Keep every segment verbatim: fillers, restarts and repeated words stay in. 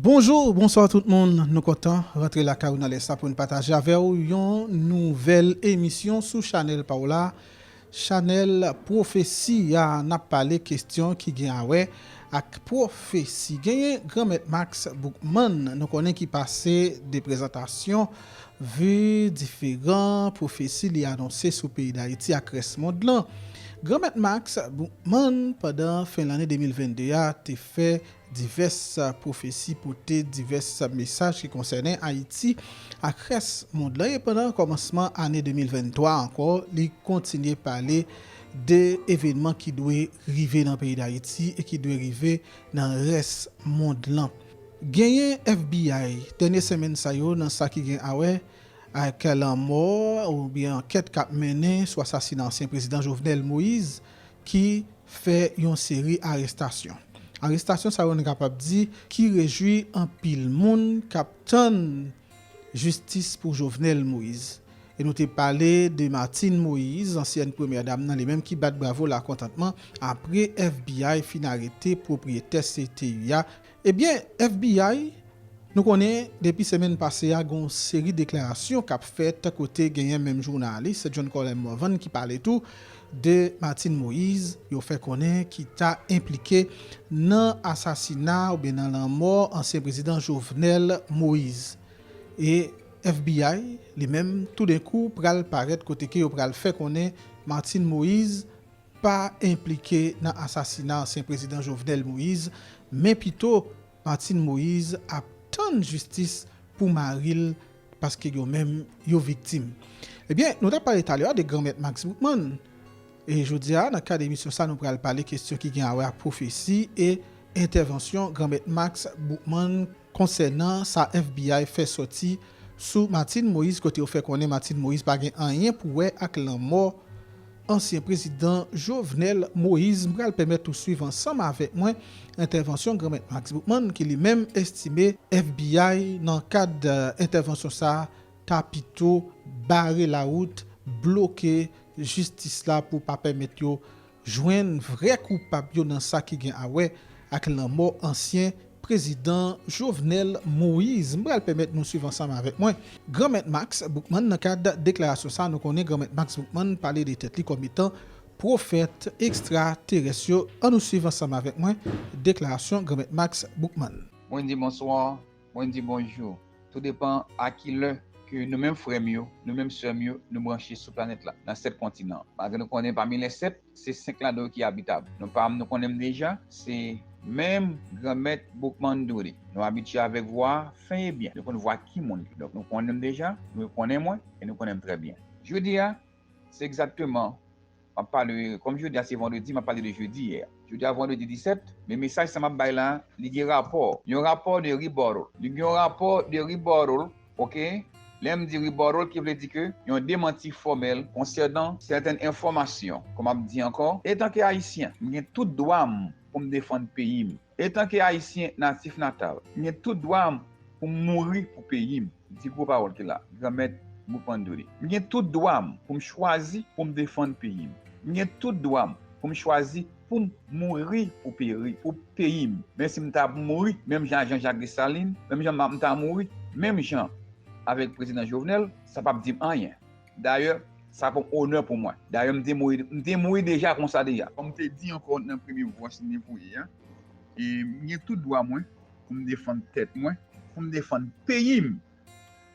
Bonjou, bonswa tout moun. Nou kontan rantre lakay ou nan lè sa pou n pataje avè w yon nouvèl emisyon sou chanèl pa w la. Chanèl Pwofesi a, n ap pale kesyon ki gen a wè ak pwofesi. Genyen Granmèt Max Boukman, nou konnen ki pase de prezantasyon vi diferan pwofesi li anonse sou peyi Dayiti ak rès mond lan. Granmèt Max Boukman, pandan fen lane de mil vennde a, te fè divès pwofesi, pote divès mesaj ki konsènen Ayiti ak rès mond lan. E pandan kòmansman ane de mil venntwa ankò, li kontinye pale de evènman ki dwe rive nan peyi Dayiti e ki dwe rive nan rès mond lan. Genyen F B I, dènye semèn sa yo, nan sa ki gen a wè ak lanmò oubyen ankèt k ap mennen sou asasina ansyen prezidan Jovenel Moïse, ki fè yon seri arestasyon. Arestasyon sa yo, nou kapab di, ki rejwi anpil moun k ap tann jistis pou Jovenel Moïse. E nou te pale de Martine Moïse, ansyèn premyè dam nan, li menm ki bat bravo lakontantman apre F B I fin arete pwopriyetè C T U a. Ebyen, F B I, nou konnen depi semèn pase a, gen yon seri deklarasyon k ap fèt, kote genyen menm jounalis John Colem Morvan ki pale tou de Martine Moïse, yo fè konnen ki ta enplike nan asasina oubyen nan lanmò ansyen prezidan Jovenel Moïse. E F B I, li menm, toudenkou, pral parèt kote ke yo pral fè konnen Martine Moïse pa enplike nan asasina ansyen prezidan Jovenel Moïse, men pito Martine Moïse ap tann jistis pou mari l, paske yo menm, yo viktim. Ebyen, nou t ap pale talè a de Granmèt Max Boukman. E jodi a, nan kad emisyon sa, nou pral pale kesyon ki gen a wè ak pwofesi e entèvansyon Granmèt Max Boukman konsènan sa F B I fè sòti sou Martine Moïse, kote yo fè konnen Martine Moïse pa gen anyen pou wè ak lanmò ansyen prezidan Jovenel Moïse. M pral pèmèt ou swiv ansanm avèk mwen entèvansyon Granmèt Max Boukman, ki li menm estime F B I nan kad, eh, entèvansyon sa a ta pito bare lawout, bloke jistis la pou pa pèmèt yo jwenn vrè koupab yo nan sa ki gen a wè ak lanmò ansyen prezidan Jovenel Moïse. M pral pèmèt nou swiv ansanm avèk mwen Granmèt Max Boukman nan kad deklarasyon sa. Nou konnen Granmèt Max Boukman pale de tèt li kòm etan pwofèt ekstraterès yo. Ann nou swiv ansanm avèk mwen deklarasyon Granmèt Max Boukman. Mwen di bonswa, mwen di bonjou. Tou depan a ki lè ke nou menm frè m yo, nou menm sè m yo, nou branche sou planèt la, nan sèt kontinan. Malgre nou konnen pami lè sèt, se senk ladan yo ki abitab. Nou pa, nou konnen m deja, se menm Granmèt Boukman Dooley. Nou abitye avèk vwa a fen e byen. Nou konn vwa ki moun ki. Donk nou konnen m deja, nou konnen mwen, e nou konnen m trè byen. Jodi a, se egzakteman M ap pale, kòm jodi a se vandredi, m ap pale de jedi yè. Jodi a vandredi disèt, men mesaj sa m ap bay la, li gen rapò. Yon rapò de rebuttal. Li gen yon rapò de rebuttal, oke? Lè m di rebuttal, ki vle di ke yon demanti fòmèl konsènan sèten enfòmasyon. Kòm m ap di ankò, etanke Ayisyen, m gen tout dwa m pou m defann peyi m. Etanke Ayisyen natif natal, m gen tout dwa m pou m mouri pou peyi m. Di gwo pawòl ki la, Granmèt Boukman Dooley. M gen tout dwa m pou m chwazi pou m defann peyi m. M gen tout dwa m pou m chwazi pou m mouri pou peri, pou peyi m. Men si m ta mouri, menm jan ak Jean Jacques Dessalines, menm jan m ta mouri, menm jan avèk prezidan Jovenel, sa p ap di m anyen. Dayè, sa p ap yon onè pou mwen. Dayè, m te mouri, m te mouri deja konsa deja. Kòm m te di ankò nan premye vwòs m te voye a, e m gen tout dwa mwen pou m defann tèt mwen, pou m defann peyi m,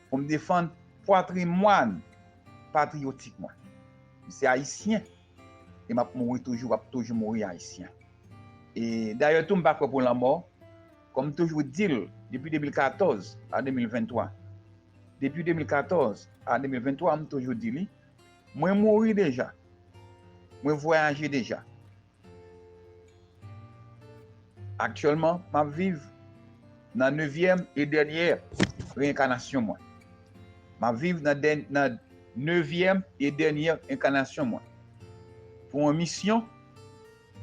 pou m defann patrimwàn patriyotik mwen. M se Ayisyen e m ap mouri toujou, m ap toujou mouri Ayisyen. E dayè tou, m pa kwè pou lanmò, kòm m toujou di l depi de mil katòz a de mil venntwa. Depi de mil katòz a de mil venntwa, m toujou di li, mwen mouri deja. Mwen vwayaje deja. Aktyèlman, m ap viv nan nevyèm e dènyè reenkanasyon mwen. M ap viv nan dèn-, nan nevyèm e dènyè enkanasyon mwen. Pou yon misyon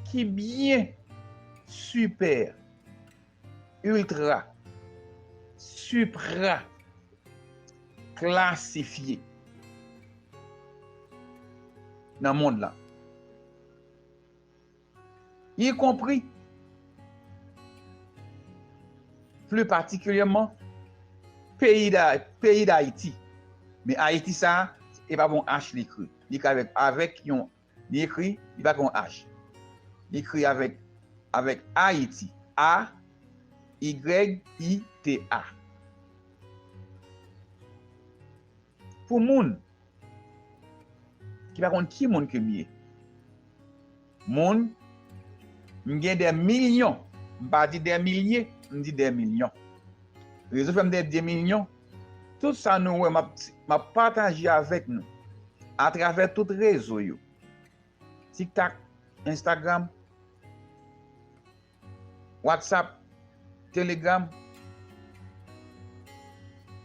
ki byen sipè, iltra, sipra klasifye nan mond lan. Ikonpri pli patikilyèman peyi da, peyi Dayiti. Men Ayiti sa, e pa gon H li ekri. Li ekri avèk, avèk yon, li ekri, li pa gon H. Li ekri avèk, avèk Ayiti. A Y I T A. Pou moun ki pa konn ki moun ke m ye. Moun, m gen dè milyon. M pa di dè milye, m di dè milyon. Rezon fè m di dè milyon, tout sa nou wè m ap, m ap pataje avèk nou atravè tout rezo yo. TikTok, Instagram, WhatsApp, Telegram,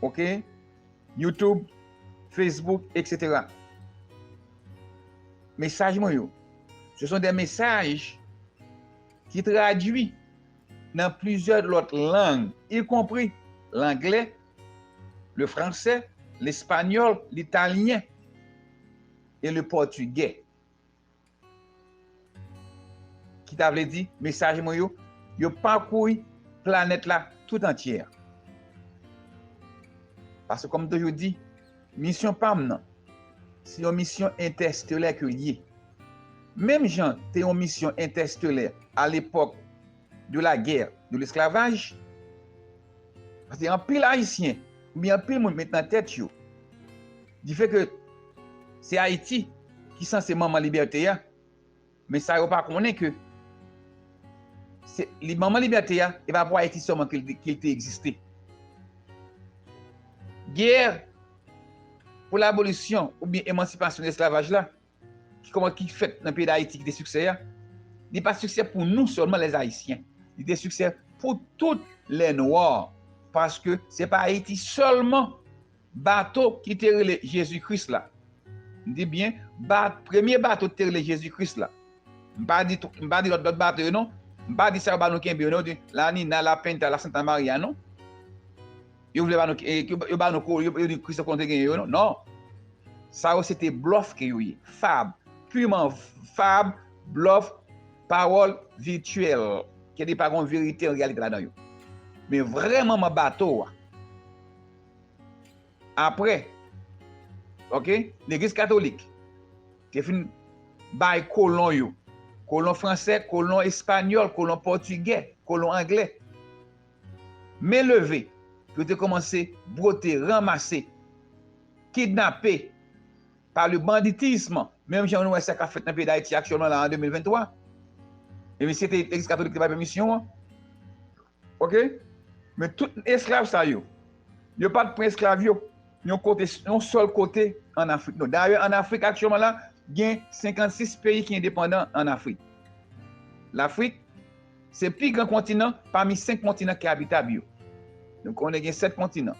ok, YouTube, Facebook, et cetera. Mesaj mwen yo, ce sont des messages ki tradui nan plizyè lòt lang, y compris l'anglais, le français, l'espagnol, l'italien et le portugais. Ki ta vle di, mesaj mwen yo, yo pakouri planèt la tout antyè. Paske, kòm m toujou di, misyon pa m nan, se yon misyon entèstelè ke l ye. Menm jan te yon misyon entèstelè a lepòk de la guerre, de l'esclavage, paske anpil Ayisyen, oubyen anpil moun met nan tèt yo, di fè ke se Ayiti ki sanse manman libète a, men sa yo pa konnen ke se, li, manman libète a, e pa pou Ayiti sèlman ke l, ke l te egziste. Guerre pour l'abolition oubyen emansipasyon de esklavaj la, ki kòman ki fèt nan peyi Dayiti ki te siksè a, li pa siksè pou nou sèlman, les Haïtiens. Li te siksè pou tout les Noirs, paske se pa Ayiti sèlman bato ki te rele Jezi Kris la. M di byen, ba, premye bato ki te rele Jezi Kris la. M pa di, m pa di lòt, lòt bato yo non. M pa di sa yo ba nou kenbe yo non, yo di La Nina, La Pinta, La Santa Maria non. Yo vle ba nou, eh, yo, yo ba nou ko, yo, yo di Kris konn te genyen yo non. Non. Sa yo se te blòf ke yo ye. Fab. Piman fab, blòf, pawòl vityèl. Ke li pa gon verite an reyalite ladan yo. Men vrè manman bato a, apre, ok, legliz katolik te fin bay kolon yo, kolon fransè, kolon espanyòl, kolon pòtigè, kolon anglè, men leve, pou yo te kòmanse bwote, ranmase, kidnape pa le banditisme, menm jan nou wè sa k ap fèt nan peyi Dayiti aktyèlman la an de mil venntwa. E misye te, legliz katolik te bay pèmisyon an. Ok? Men tout esklav sa yo, yo pa t pran esklav yo yon kote, yon sèl kote ann Afrik non. Dayè, ann Afrik aktyèlman la, gen senkannsis peyi ki endepandan ann Afrik. Lafrik se pi gran kontinan pami senk kontinan ki abitab yo. Nou konnen gen sèt kontinan.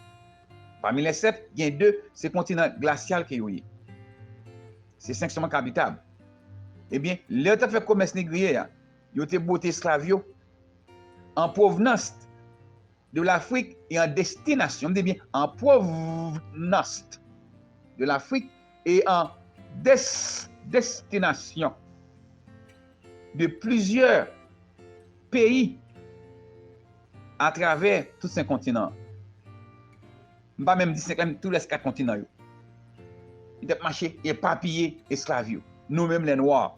Pami lè sèt, gen de se kontinan glasyal ke yo ye. Se senk sèlman ki abitab. Ebyen, lè yo t ap fè komès negriye a, yo te bwote esklav yo an pwovnans de l'Afrique et en destination, m di byen, en provenance de l'Afrique et en des-, destination de plusieurs pays à travers tout senk kontinan. M pa menm di senk, menm tou lès kat kontinan yo. Li t ap mache epapiye esklav yo. Nou menm, lè nwa.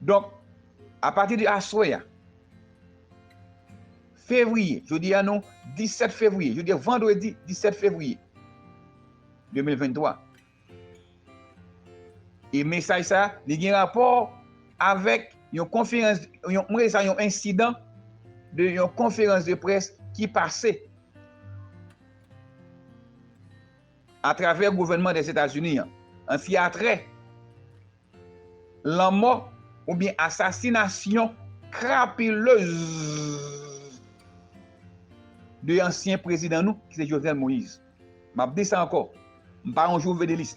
Donk, apati de aswè a, fevriye, jodi a nou disèt fevriye, jodi a vandredi disèt fevriye de mil venntwa. E mesaj sa, li gen rapò avèk yon konferans, yon, mwen rele sa yon ensidan de yon konferans de près ki pase atravè gouvènman Dèzetazini an, an, ki a trè lanmò oubyen asasinasyon krapilez de ansyen prezidan nou, ki se Jovenel Moïse. M ap di sa ankò, m pa yon jovenelis.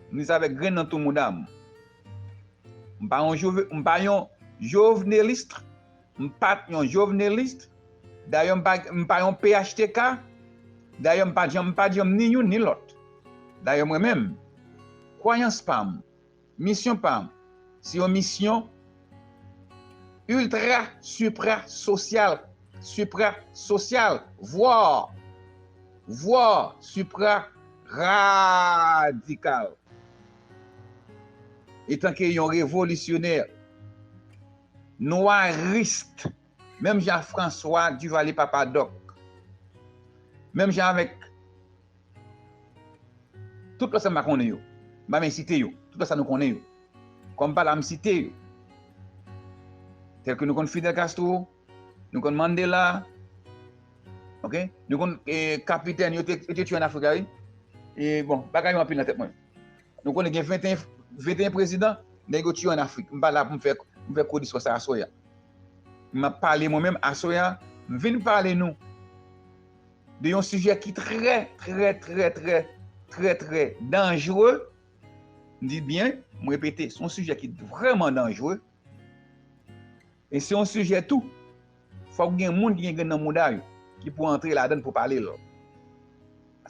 M di sa avèk grenn nan tou mouda m. M pa yon jove-, m pa yon jovenelis, m pa t yon jovenelis. Dayè, m pa, m pa yon P H T K. Dayè, m pa t janm, m pa t janm ni youn ni lòt. Dayè, mwen menm, kwayans pa m, misyon pa m, se yon misyon iltra, sipra, sosyal suprasosyal, vwar, vwar supraradikal. Etanke yon revolisyonè, nwaris, menm jan François Duvalier Papa Doc, menm jan avèk tout lòt sa m pa konnen yo, m pa men site yo, tout lòt sa nou konnen yo. Kòm pa la m site yo. Tèlke nou konn Fidel Castro, nou konn Mandela, ok? Nou konn eh, kapitèn yo te, yo te tiye an Afrik la, wi. E bon, bagay yo anpil nan tèt mwen. Nou konnen gen venteyen, venteyen prezidan, nèg yo tiye an Afrik. M pa la pou m fè, m fè kou distwa sa aswè a. M ap pale mwen menm aswè a, m vin pale nou de yon sijè ki trè, trè, trè, trè, trè, trè danjre. M di byen, m repete, se yon sijè ki vrèman danjre. E se yon sijè tou, fòk gen moun ki gen grenn nan mouda yo, ki pou antre ladan l pou pale l.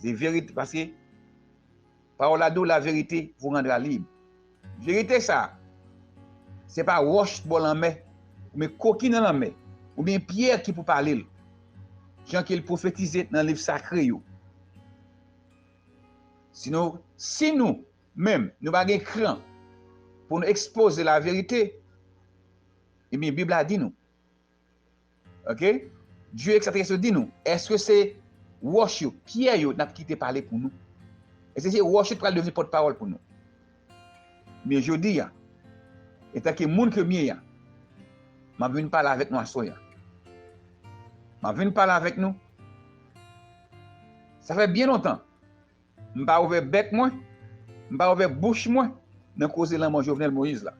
Se verite, paske pawòl la di w, la vérité vous rendra libre. Verite sa, se pa wòch bò lanmè, oubyen koki nan lanmè, oubyen pyè ki pou pale l, jan ke l pwofetize nan liv sakre yo. Sinon, si nou menm, nou pa gen kran pou nou ekspoze laverite, ebyen, Bib la di nou. Ok? Dye ekstrateris yo di nou, èske se wòch yo, pyè yo, n ap kite pale pou nou? Èske se wòch yo ki pral devni pòtpawòl pou nou? Men jodi a, etanke moun ke m ye a, m ap vin pale avèk nou aswè a. M ap vin pale avèk nou. Sa fè byen lontan. M pa ouvè bèk mwen, m pa ouvè bouch mwen nan koze lanmò Jovenel Moïse la.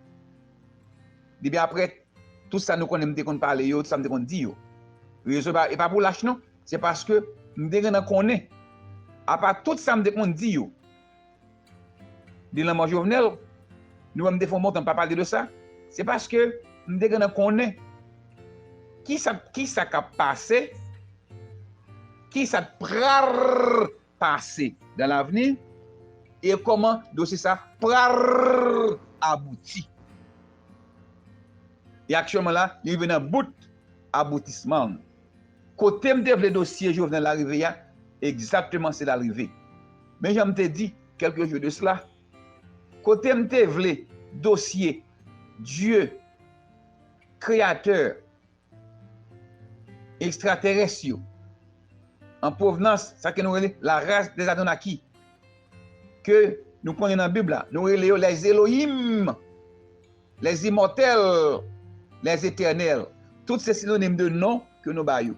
Depi aprè tout sa nou konnen m te konn pale yo, tout sa m te konn di yo. Rezon pa, e pa pou lach non, se paske m te gentan konnen, apa tout sa m te konn di yo de lanmò Jovenel, nou wè m te fè yon bon tan m pa pale de sa, se paske m te gentan konnen kisa, kisa k ap pase, kisa k pral pase dans l'avenir e kòman dosye sa pral abouti. E aktyèlman la, li rive nan bout aboutisman l. Kote m te vle dosye Jovenel la rive a, egzakteman se la l rive. Men jan m te di, quelques jours de cela, kote m te vle dosye Dye, kreyatè, ekstraterès yo, an pwovnans sa ke nou rele la race des Anunnaki, ke nou konnen nan Bib la, nou rele yo les Elohim, les immortels, les éternels. Tout se sinonim de non ke nou ba yo.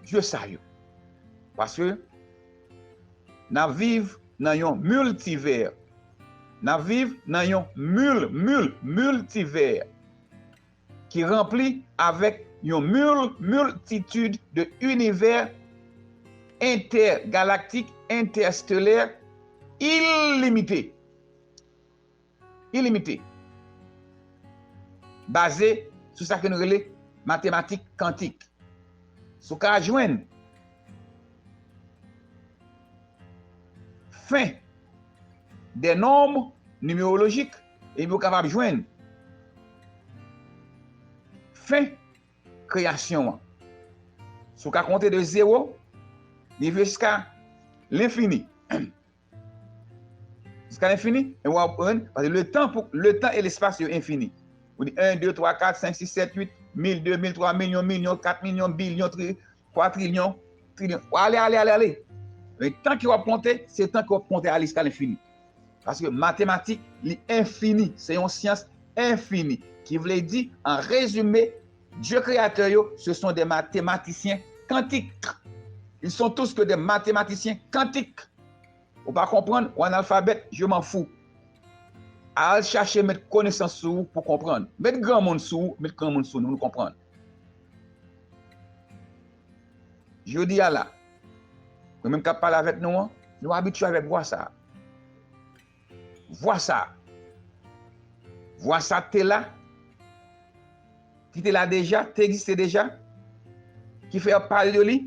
Dye sa yo. Paske n ap viv nan yon miltivè. N ap viv nan yon mil, mil, miltivè ki ranpli avèk yon mil, miltitid de inivè entègalaktik, entèstelè, ilimite. Ilimite. Baze sou sa ke nou rele matematik kantik. Si w ka jwenn fen dè nonb nimerolojik, epi w kapab jwenn fen kreyasyon an. Si w ka konte de zewo, rive jiska lenfini. Jiska lenfini, e w ap jwenn, paske le tan pou, le tan e lespas yo enfini. Ou di en, de, twa, kat, senk, sis, sèt, uit, mil, de mil, twa mil, yon milyon, kat milyon, bilyon, tri, kwa trilyon, trilyon. W ale, ale, ale, ale. Men tan ke w ap konte, se tan ke w ap konte ale jiska lenfini. Paske matematik, li enfini. Se yon syans enfini. Ki vle di, an rezime, Dye kreyatè yo, ce sont des mathématiciens quantiques. Ils sont tous que des mathématiciens quantiques. Ou pa konprann, ou analfabèt, je m'en fous. Al chache met konesans sou ou pou konprann. Met granmoun sou ou, met granmoun sou nou, nou konprann. Jodi a la, mwen menm k ap pale avèk nou an, nou abitye avèk vwa sa a. Vwa sa a. Vwa sa a te la, ki te la deja, te egziste deja, ki fè yo pale de li.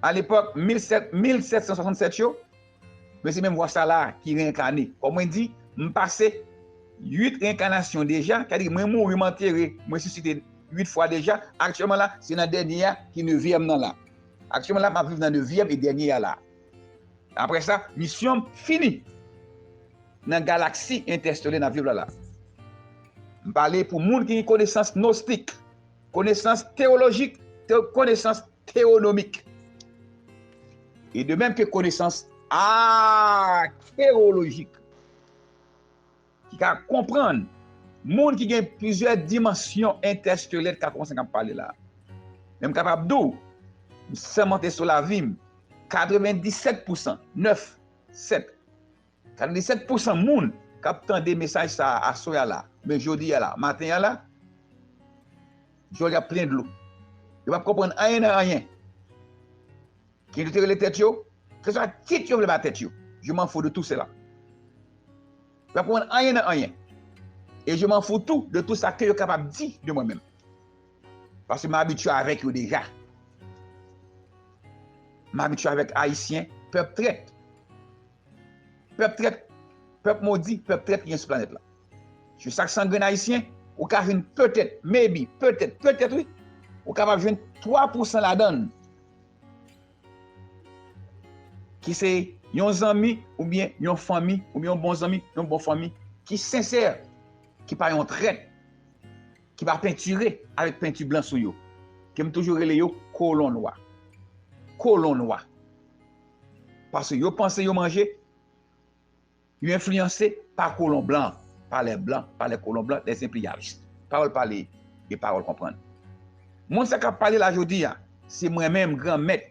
A lepòk, mil sèt, mil sèt san swasannsèt yo, men se menm vwa sa la ki reenkane. Kòm mwen di, m pase uit reenkanasyon deja, sètadi mwen mouri, m antere, m resisite uit fwa deja. Aktyèlman la, se nan dènye a ki nevyèm nan la. Aktyèlman la, m ap viv nan nevyèm e dènye a la. Apre sa, misyon m fini nan galaksi entèstelè n ap viv la la. M pale pou moun ki gen konesans gnostik, konesans teyolojik, te- konesans tewonomik. E de menm ke konesans akewolojik. Ki ka konprann moun ki gen plizyè dimansyon entèstelè ka konprann sa k ap pale la. Men m kapab di w, m sèmante sou lavi m, katrevendisèt pousan, nèf, sèt, katrevendisèt pousan moun k ap tande mesaj sa a aswè a la, oubyen jodi a la, maten an la, je yo ap plen dlo. Yo p ap konprann anyen nan anyen. Ki yo te rele tèt yo, keswa tit yo vle ba tèt yo. Je m'en fous de tout cela. Yo pa konprann anyen nan anyen. E je m'en fous tou de tout sa ke yo kapab di de mwen menm. Paske m abitye avèk yo deja. M abitye avèk Ayisyen, pèp trèt. Pèp trèt, pèp modi, pèp trèt ki gen sou planèt la. Sou chak san grenn Ayisyen, ou ka jwenn petèt, maybe, petèt, petèt wi, ou kapab jwenn twa pousan ladan l ki se yon zanmi oubyen yon fanmi, oubyen yon bon zanmi, yon bon fanmi ki sensè, ki pa yon trèt, ki pa pentire avèk penti blan sou yo, ke m toujou rele yo kolon nwa. Kolon nwa. Paske yo panse yo manje, yo enfliyanse pa kolon blan, pa lè blan, pa lè kolon blan, les impérialistes. Pawòl pale e pawòl konprann. Moun sa k ap pale la jodi a, se mwen menm, granmèt,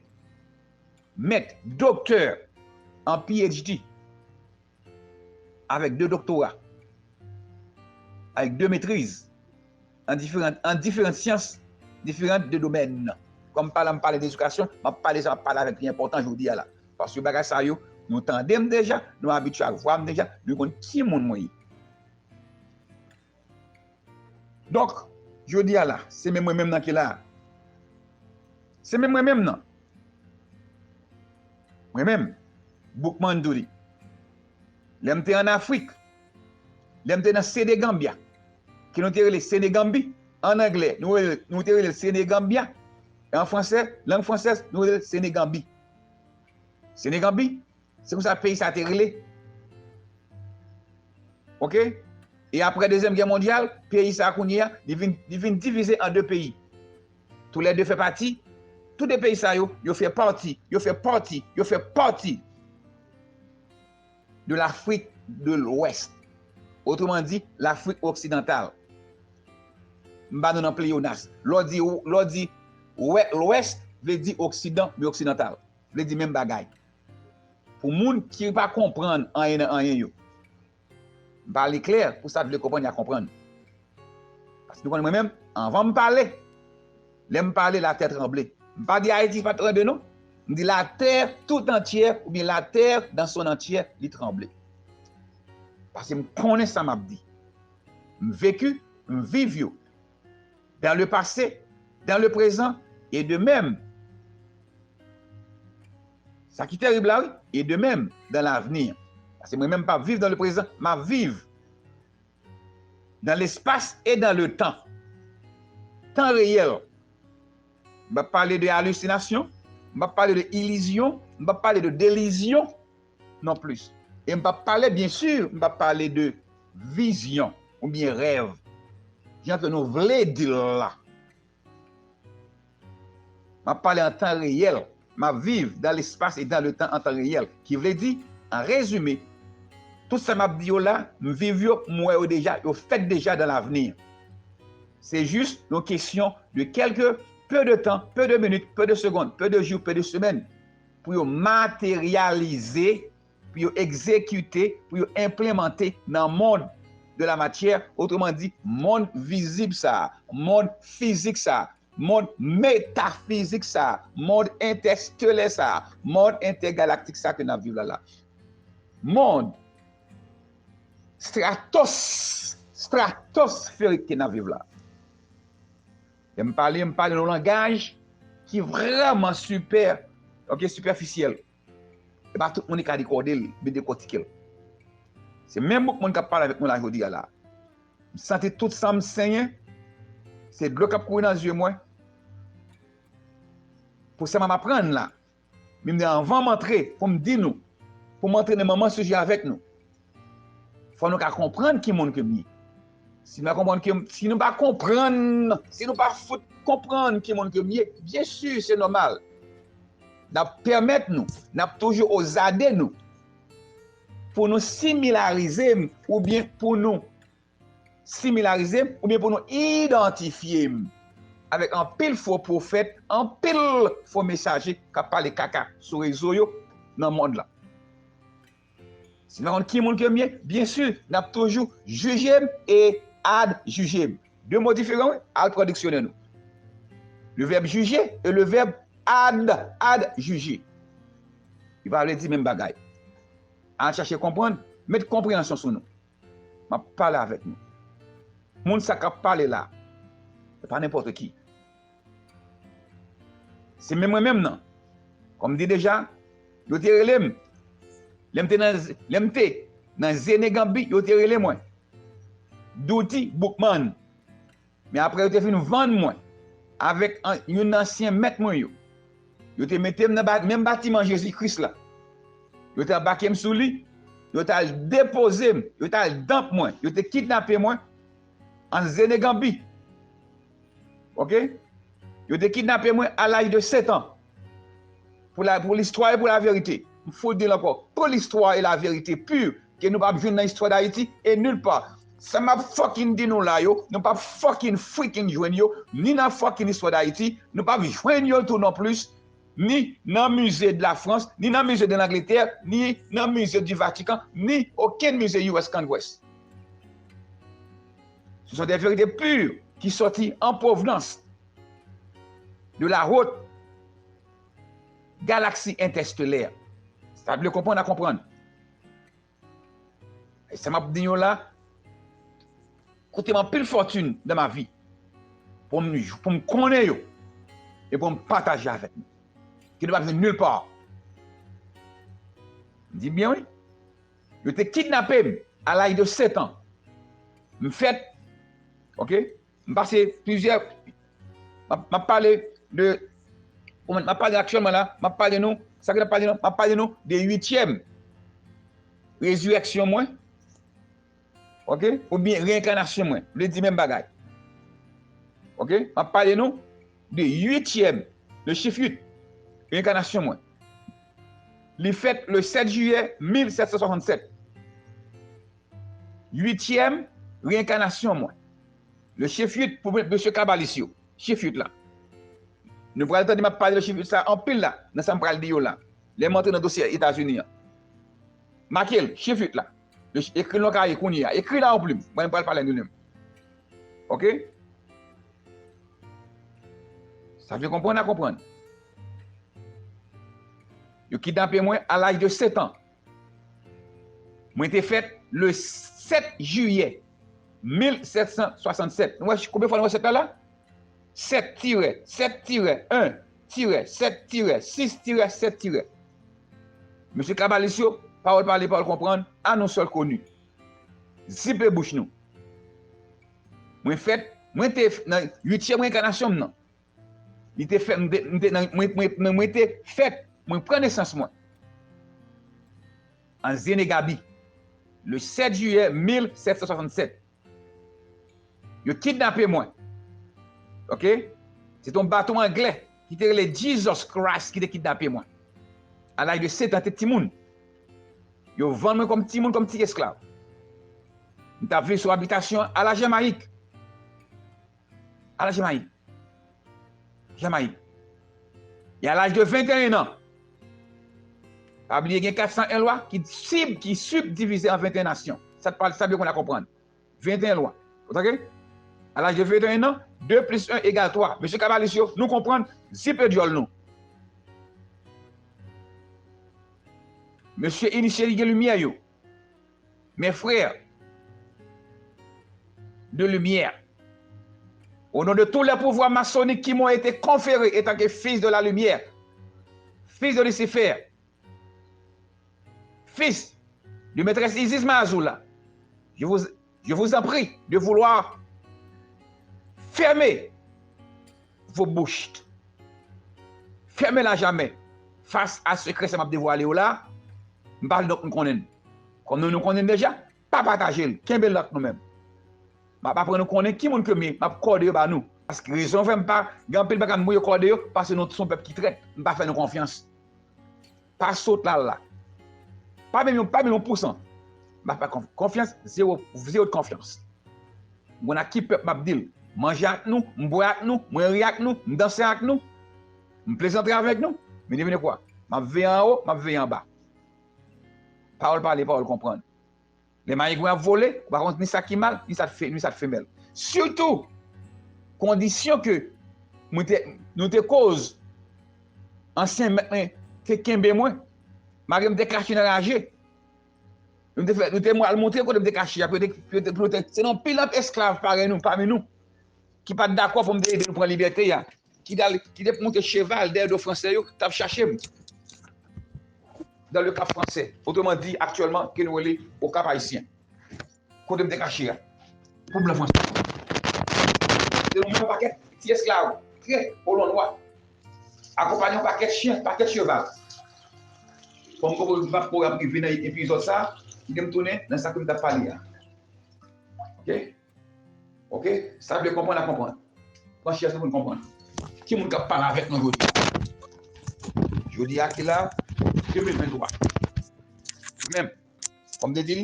mèt, doktè, an P H D, avèk de doktora, avèk de metriz, an diferan, an diferan syans, diferan de domèn. Kòm m pale, m pale de edikasyon, m ap pale sa, m ap pale avèk li enpòtan jodi a la. Paske bagay sa yo, nou tande m deja, nou abitye ak vwa m deja, nou konn ki moun mwen ye. Donk, jodi a la, se menm mwen menm nan ki la. Se menm mwen menm nan. Mwen menm, Boukman Douli. Lè m te ann Afrik, lè m te nan Senegambia, ke nou te rele Senegambi, ann anglè, nou rele, nou te rele l Senegambia, e an fransè, lang fransèz, nou rele l Senegambi. Senegambi, se konsa peyi sa te rele. Oke? E apre Dezyèm Gè Mondyal, peyi sa kounye a, li vin, li vin divize an de peyi. Toulède fè pati, tou de peyi sa yo, yo fè pati, yo fè pati, yo fè pati de Lafrik de Lwès. Otreman di, Lafrik oksidantal. M ba nou nan pleyonas. Lè w di, lè w di wè, Lwès, vle di oksidan, men oksidantal. Vle di menm bagay. Pou moun ki pa konprann anyen nan anyen yo. M pale klè, pou sa k vle konprann, y a konprann. Paske nou konnen mwen menm, anvan m pale, lè m pale, latè tranble. M pa di Ayiti pa tranble non. M di latè tout antyè, oubyen latè dans son entier, li tranble. Paske m konnen sa m ap di. M veki, m viv yo. Dans le passé, dans le présent, et de même. Sa ki terib la, wi, et de même, dans l'avenir. Paske mwen menm m p ap viv dans le présent, m ap viv dans l'espace et dans le temps. Tan reyèl. M p ap pale de alisinasyon, m p ap pale de ilizyon, m p ap pale de delizyon non plis. E m p ap pale, byen si, m p ap pale de vizyon oubyen rèv, jan ke nou vle di l la. M ap pale an tan reyèl. M ap viv dans l'espace et dans le temps en temps réel. Ki vle di, an rezime, tout sa m ap di yo la, m viv yo, m wè yo deja, yo fèt deja dans l'avenir. Se jis yon kesyon de kèlke peu de tan, peu de minit, peu de segonn, peu de jou, peu de semèn, pou yo materyalize, pou yo egzekite, pou yo enplemante nan mond de la matyè, otreman di, mond vizib sa a, mond fizik sa a, mond metafizik sa a, mond entèstelè sa a, mond entègalaktik sa a ke n ap viv la la. Mond stratos, stratosferik ke n ap viv la. Lè m pale, m pale nan yon langaj ki vrèman sipè, oke, sipèfisyèl. E pa tout moun ki ka dekòde l, byen dekòtike l. Se menm bouk moun k ap pale avèk nou la jodi a la. M santi tout san m senyen, Se dlo k ap kouri nan zye mwen. Pou sa m ap aprann la. Men m di anvan m antre, pou m di nou, pou m antre nan manman sijè avèk nou. Fò nou ka konprann ki moun ke m ye. Si nou pa konprann ke, si nou pa konprann, si nou pa fout konprann ki moun ke m ye, byen si se nòmal. N ap pèmèt nou, n ap toujou ozade nou pou nou similarize m oubyen pou nou similarize m oubyen pou nou idantifye m avèk anpil fo pwofèt, anpil fo mesaje k ap pale kaka sou rezo yo nan mond lan. Si nou pa konn ki moun ke m ye, byen si, n ap toujou jije m e adjije m. De mo diferan, wi. Al pran diksyonè nou. Le verbe juger et le verbe ad, adjuger. Li pa vle di menm bagay. Al chache konprann, met konpreyansyon sou nou. M ap pale avèk nou. Moun sa k ap pale la, se pa nenpòt ki. Se menm mwen menm nan. Kòm m di deja, yo te rele m. Lè m te nan, lè m te nan Zeneganbi, yo te rele mwen Douty Boukman. Men apre yo te fin vann mwen avèk an, youn nan ansyen mèt mwen yo. Yo te mete m nan ba, menm batiman Jezi Kris la. Yo te anbake m sou li. Yo t al depoze m. Yo t al danp mwen. Yo te kidnape mwen an Zeneganbi. Oke? Yo te kidnape mwen a laj de sèt an. Pou la, pou listwa e pou laverite. M fout di l ankò. Pou listwa e laverite pur ke nou p ap jwenn nan istwa Dayiti e nil pa. Sa m ap fucking di nou la yo, nou p ap fucking freaking jwenn yo, ni nan fucking istwa Dayiti, nou p ap jwenn yo tou non plis, ni nan mize de la Frans, ni nan mize de Langletè, ni nan mize du Vatican, ni okenn mize U S Congress. Ce sont des vérités pures qui sortent en provenance de la haute galaxie interstellaire. Sa vle konprann a konprann. E sa m ap di yo la, koute m anpil fòtin nan ma vi pou m, pou m konnen yo e pou m pataje avèk nou. Ke nou p ap jwenn nil pa. M di byen wi. Yo te kidnape m a laj de sèt an. M fèt, oke? M pase plizyè, m ap, m ap pale de, m ap pale aktyèlman la, m ap pale nou, sa ki n ap pale nou, m ap pale nou de uityèm rezirèksyon mwen, oke, oubyen reenkanasyon mwen, vle di menm bagay. Oke, m ap pale nou de uityèm, le chiffre uit, reenkanasyon mwen. Li fèt le sèt jiyè mil sèt san swasannsèt. Uityèm reenkanasyon mwen. Le chiffre uit pou mesye kabalis yo. Chiffre uit la. Nou pral tande m ap pale de chiffre uit sa anpil la, nan sa m pral di yo la. Lè m antre nan dosye Etazini an. Make l, chiffre uit la. Le ch-, ekri l nan kaye kounye a. Ekri la yon plim. Mwen m pral pale nou menm. Oke? Sa vle konprann a konprann. Yo kidnape mwen a laj de sèt an. Mwen te fèt le sèt jiyè mil sèt san swasannsèt. Nou wè konbyen fwa nou wè sèt la la? Sèt tirè, sèt tirè, en tirè, sèt tirè, sis tirè, sèt tirè. Mesye kabalis yo, pawòl pale, pawòl konprann, à nous seuls connu. Zipe bouch nou. Mwen fèt, mwen te nan uityèm reenkanasyon m nan. Li te fèt, m te, m te nan, mwen, mwen, mwen, mwen te fèt, mwen pran nesans mwen. An Zenegabi, le sèt jiyè mil sèt san swasannsèt. Yo kidnape mwen. Oke? Se te yon bato anglè ki te rele Jesus Christ ki te kidnape mwen. A laj de sèt an, te timoun. Yo vann mwen kòm timoun, kòm ti esklav. M t ap viv sou abitasyon a la Jamayik. A la Jamayik. Jamayik. E a laj de venteyen an, pa bliye gen kat san en lwa ki sib, ki sibdivize an venteyen nasyon. Sa t pral, sa byen konn a konprann. Venteyen lwa. Ou tande? A laj de venteyen an, de plis en egal twa. Mesye kabalis yo, nou konprann, zipe dyòl nou. Mesye inisye li gen limyè yo. Mes frères de lumière, au nom de tous les pouvoirs maçonniques qui m'ont été conférés étant que fils de la lumière, fils de Lucifer, fils de maîtresse Isis Mazoula, je vous, je vous en prie de vouloir Fermez vos bouches. Fermez-la à jamais. Fas a sekrè sa m ap devwale yo la, m pa vle nou konn konnen l. Kòm nou, nou konnen l deja, pa pataje l. Kenbe l ant nou menm. M ap aprann nou konnen ki moun ke m ye, m ap kòde yo ba nou. Paske rezon fè m pa, gen anpil bagay m voye kòde yo, paske nou se yon pèp ki trèt. M pa fè nou konfyans. Pa sot la la. Pa menm yon, pa menm yon pousan. M pa fè konf-, konfyans, zewo, zewo de konfyans. M konn ak ki pèp m ap deal. Manje ak nou, m bwè ak nou, mwen ri ak nou, m danse ak nou, m plezantre avèk nou. Men devinez quoi? M ap veye anwo, m ap veye anba. Pawòl pale, pawòl konprann. Lè mayigwen ap vole, ou pa konn ni sa ki mal, ni sa k fe-, ni sa k femèl. Sitou, kondisyon ke mwen te, nou te koz ansyen mèt mwen te kenbe mwen, malgre m te kache nan raje. Nou te fè, nou te al montre kote m te kache a, pou yo te, pou yo te, pou yo te, se nan pil ap esklav parèy nou, pami nou, ki pa t dakò pou m te ede nou pran libète a, ki t al, ki te monte cheval dèyè do fransè yo, t ap chache m. Dans le Cap Français, autrement dit, actuellement, ke nou rele Okap Ayisyen. Kote m te kache a. Pou blan fransè. Te nou menm pakèt ti esklav, trèt, kolon nwa. Akonpanye yon pakèt chen, pakèt cheval. Kòm m poko, m pa poko ap rive nan epizòd sa, kite m tounen nan sa ke m t ap pale a. Oke? Oke? Sa vle konprann, a konprann. Pran chèz nou pou n konprann. Ki moun k ap pale avèk nou jodi a? Jodi a ki la, de mil venntwa. Menm, kòm m te di l,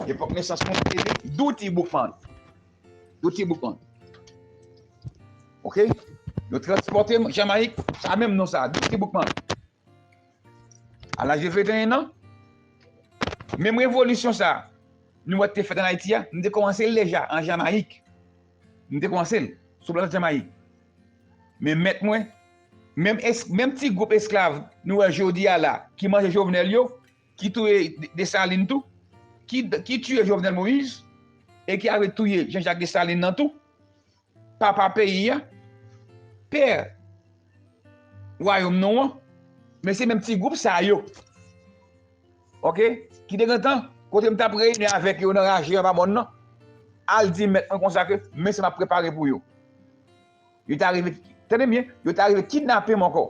epòk nesans mwen, se te Dutty Boukman. Dutty Boukman. Oke? Yo transpòte m Jamayik, sa menm non sa, Dutty Boukman. A laj de venteyen an, menm revolisyon sa a, nou wè te fèt ann Ayiti a, m te kòmanse l deja an Jamayik. M te kòmanse l sou plas Jamayik. Men mèt mwen, menm es-, menm ti gwoup esklav nou wè jodi a la, ki manje Jovenel yo, ki touye De-, Desalin tou, ki, ki tiye Jovenel Moïse, e ki ale touye Jean-Jacques Dessalines nan tou, papa peyi a, pè wayòm nou an, men se menm ti gwoup sa yo. Oke? Ki te gentan, kote m t ap reyini avèk yo nan raje anba mòn nan, al di mèt mwen konsa ke, men sa m ap prepare pou yo. Yo ta rive, tande byen, yo ta rive kidnape m ankò.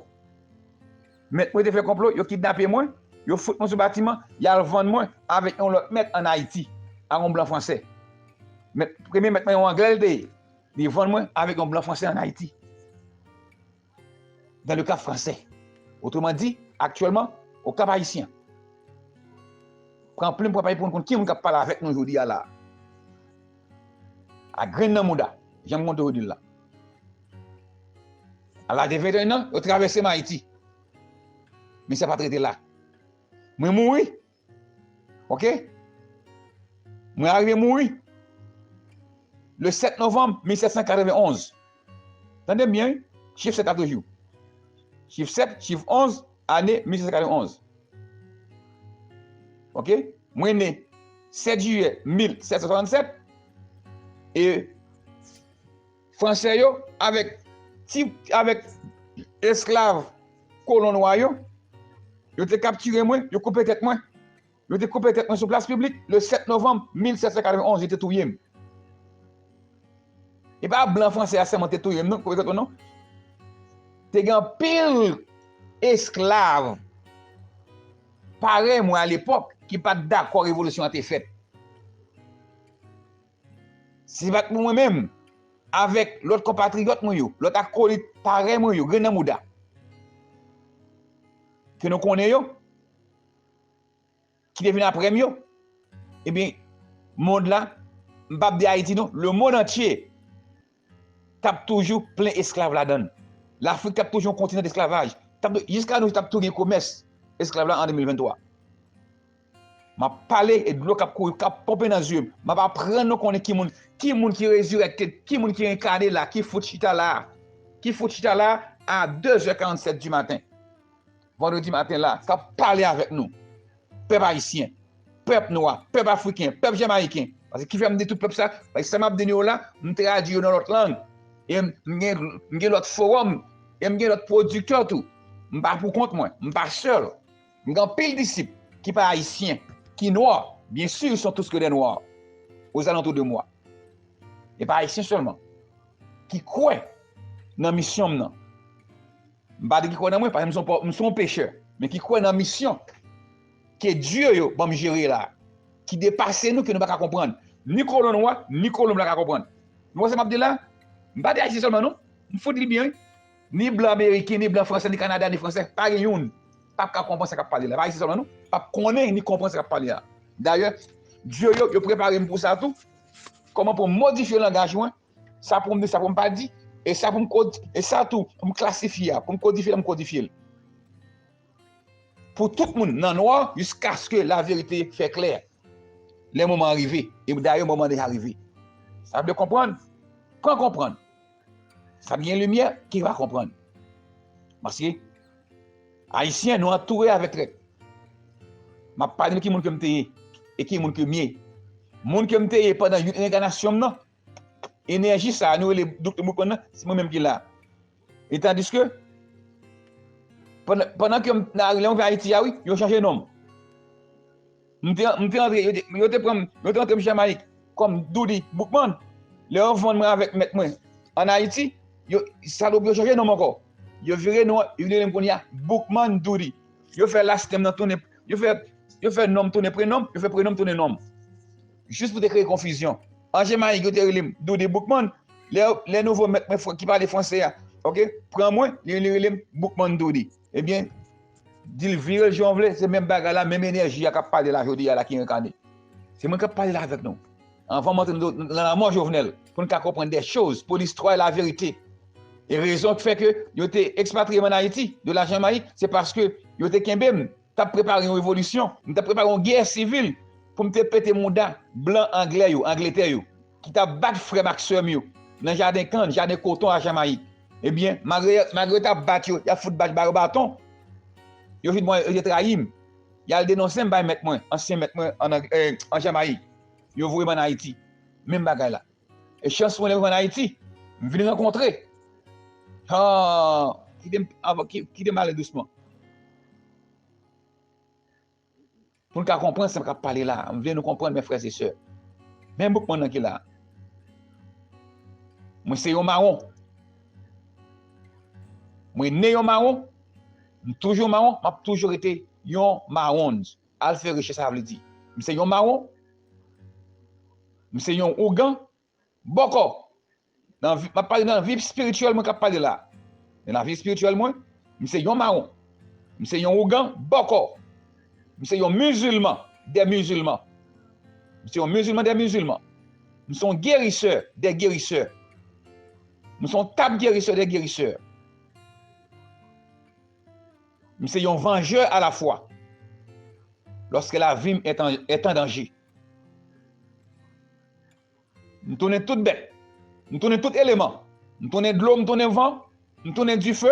Mèt mwen te fè konplo, yo kidnape mwen, yo fout mwen sou batiman, y al vann mwen avèk yon lòt mèt ann Ayiti, ak yon blan fransè. Mèt, premye mèt mwen, yon anglè l te ye. Li vann mwen avèk yon blan fransè ann Ayiti. Dans le Cap Français. Autrement dit, actuellement, au Cap Haïtien. Pran plim, pran papye pou n konn ki moun k ap pale avèk nou jodi a la. A grenn nan mouda, jan m konn toujou di l la. A laj de venteyen an, yo travèse m Ayiti. Men sa pa t rete la. Mwen mouri. Oke? Mwen arive mouri le sèt novanm mil sèt san katrevenn onz. Tande m byen, wi. Chif sèt la toujou. Chif sèt, chif onz, ane mil sèt san katrevenn onz. Oke? Mwen ne sèt jiyè mil sèt san swasannsèt. E fransè yo, avèk ti, avèk esklav kolon nwa yo, yo te kaptire mwen, yo koupe tèt mwen. Yo te koupe tèt mwen sou plas piblik, le sèt novanm mil sèt san katrevenn onz, yo te touye m. E pa blan fransè a sèlman te touye m, non, koupe tèt mwen, non. Te gen anpil esklav parèy mwen alepòk ki pa t dakò revolisyon an te fèt. Si se pa t pou mwen menm, avèk lòt konpatriyòt mwen yo, lòt akolit parèy mwen yo, grenn nan mouda, ke nou konnen yo, ki te vin apre m yo, ebyen, mond la, m p ap di Ayiti non, lemonn antye t ap toujou plen esklav ladan l. Lafrik t ap toujou yon kontinan desklavaj. T ap, jiska nou, t ap tou gen komès esklav la an de mil venntwa. M ap pale e dlo k ap kouri, k ap ponpe nan zye m. M ap aprann nou konnen ki moun, ki moun ki rezirekte, ki moun ki renkane la, ki fout chita la, ki fout chita la a de zè karannsèt di maten. Vandredi maten la, k ap pale avèk nou. Pèp ayisyen, pèp nwa, pèp afriken, pèp jamayiken. Paske ki fè m di tout pèp sa? Paske sa m ap di nou yo la, m tradui yo nan lòt lang. E m, m gen, m gen lòt fowòm, e m gen lòt pwodiktè tou. M pa pou kont mwen, m pa sèl. M gen anpil disip ki pa ayisyen, ki nwa. Bien sûr, ils sont tous que des noirs aux alentours de moi. E pa Ayisyen sèlman ki kwè nan misyon m nan. M pa di ki kwè nan mwen, paske m se yon pè-, m se yon pechè, men ki kwè nan misyon ke Dye yo ban m jere la, ki depase nou, ke nou pa ka konprann. Ni kolon nwa, ni kolon blan ka konprann. Nou wè sa m ap di la? M pa di Ayisyen sèlman, non. M fout li byen, wi. Ni blan ameriken, ni blan fransè, ni kanadyen, ni fransè, pa gen youn p ap ka konprann sa k ap pale la. Pa Ayisyen sèlman, non. P ap konnen ni konprann sa k ap pale la. Dayè, Dye yo, yo prepare m pou sa tou. Kòman pou m modifye langaj mwen, sa pou m di, sa pou m pa di, e sa pou m kod-, e sa tou, pou m klasifye a, pou m kodifye l, m kodifye l. Pou tout moun nan nwa, jiskaske laverite fè klè. Lè moman an rive, e dayè moman an deja rive. Sa vle konprann? Pran konprann. Sa gen limyè ki va konprann. Paske Ayisyen, nou antoure avèk trèt. M ap pale de ki moun ke m te ye e ki moun ke m ye. Moun ke m te ye pandan uit renkanasyon m nan, enèji sa a, nou rele Doktè Boukman nan, se mwen menm ki la. E tandiske, pandan, pandan ke m nan lè m vin Ayiti a, wi, yo chanje non m. M te, m te antre, yo te, yo te pran m, yo te antre m Jamayik kòm Doody Boukman. Lè yo vann mwen avèk mèt mwen ann Ayiti, yo, salopri yo chanje non m ankò. Yo vire non an, yo rele m kounye a Boukman Doody. Yo fè last name nan tounen, yo fè, yo fè non m tounen prenon m, yo fè prenon m tounen non m. Jis pou te kreye konfizyon. An Jamayik, yo te rele m Doody Boukman. Lè, lè nouvo mèt mwen fran-, ki pale fransè a, oke, pran mwen, li, li rele m Boukman Doody. Ebyen, di l vire l jan w vle, se menm bagay la, menm enèji a k ap pale la jodi a la ki renkane. Se mwen k ap pale la avèk nou. Anvan m antre nan, nan lanmò Jovenel, pou n ka konprann de choz, pou listwa e laverite. E rezon ki fè ke yo te ekspatriye m ann Ayiti, de la Jamayik, se paske yo te kenbe m, t ap prepare yon revolisyon, m t ap prepare yon gè sivil pou m te pete mouda blan anglè yo, Angletè yo, ki t ap bat frè m ak sè m yo nan jaden kann, jaden koton a Jamayik. Ebyen, malgre, malgre yo t ap bat yo, y ap fout bat, ba yo baton, yo fin bon, yo te trayi m. Y al denonse m bay mèt mwen, ansyen mèt mwen an Ang-, eh, an Jamayik. Yo voye m ann Ayiti. Menm bagay la. E chans mwen lè m rive ann Ayiti, m vin rankontre. Ah, kite m, avan, ki-, kite m ale dousman. Pou n ka konprann sa m ap pale la, m vle nou konprann, mes frères et sœurs. Men Boukman nan ki la. Mwen se yon mawon. Mwen ne yon mawon. M toujou mawon, m ap toujou rete yon mawon. Al fè rechèch sa sa vle di. M se yon mawon. M se yon ougan. Bòkò. Nan vi, m ap pale nan vi espirityèl mwen k ap pale la. Nan lavi espirityèl mwen, m se yon mawon. M se yon ougan bòkò. M se yon mizilman dè mizilman. M se yon mizilman dè mizilman. M se yon gerisè dè gerisè. M se yon tab gerisè dè gerisè. M se yon vanjè alafwa. Lòske lavi m est en, est en danger. M tounen tout bèt. M tounen tout eleman. M tounen dlo, m tounen van, m tounen dife,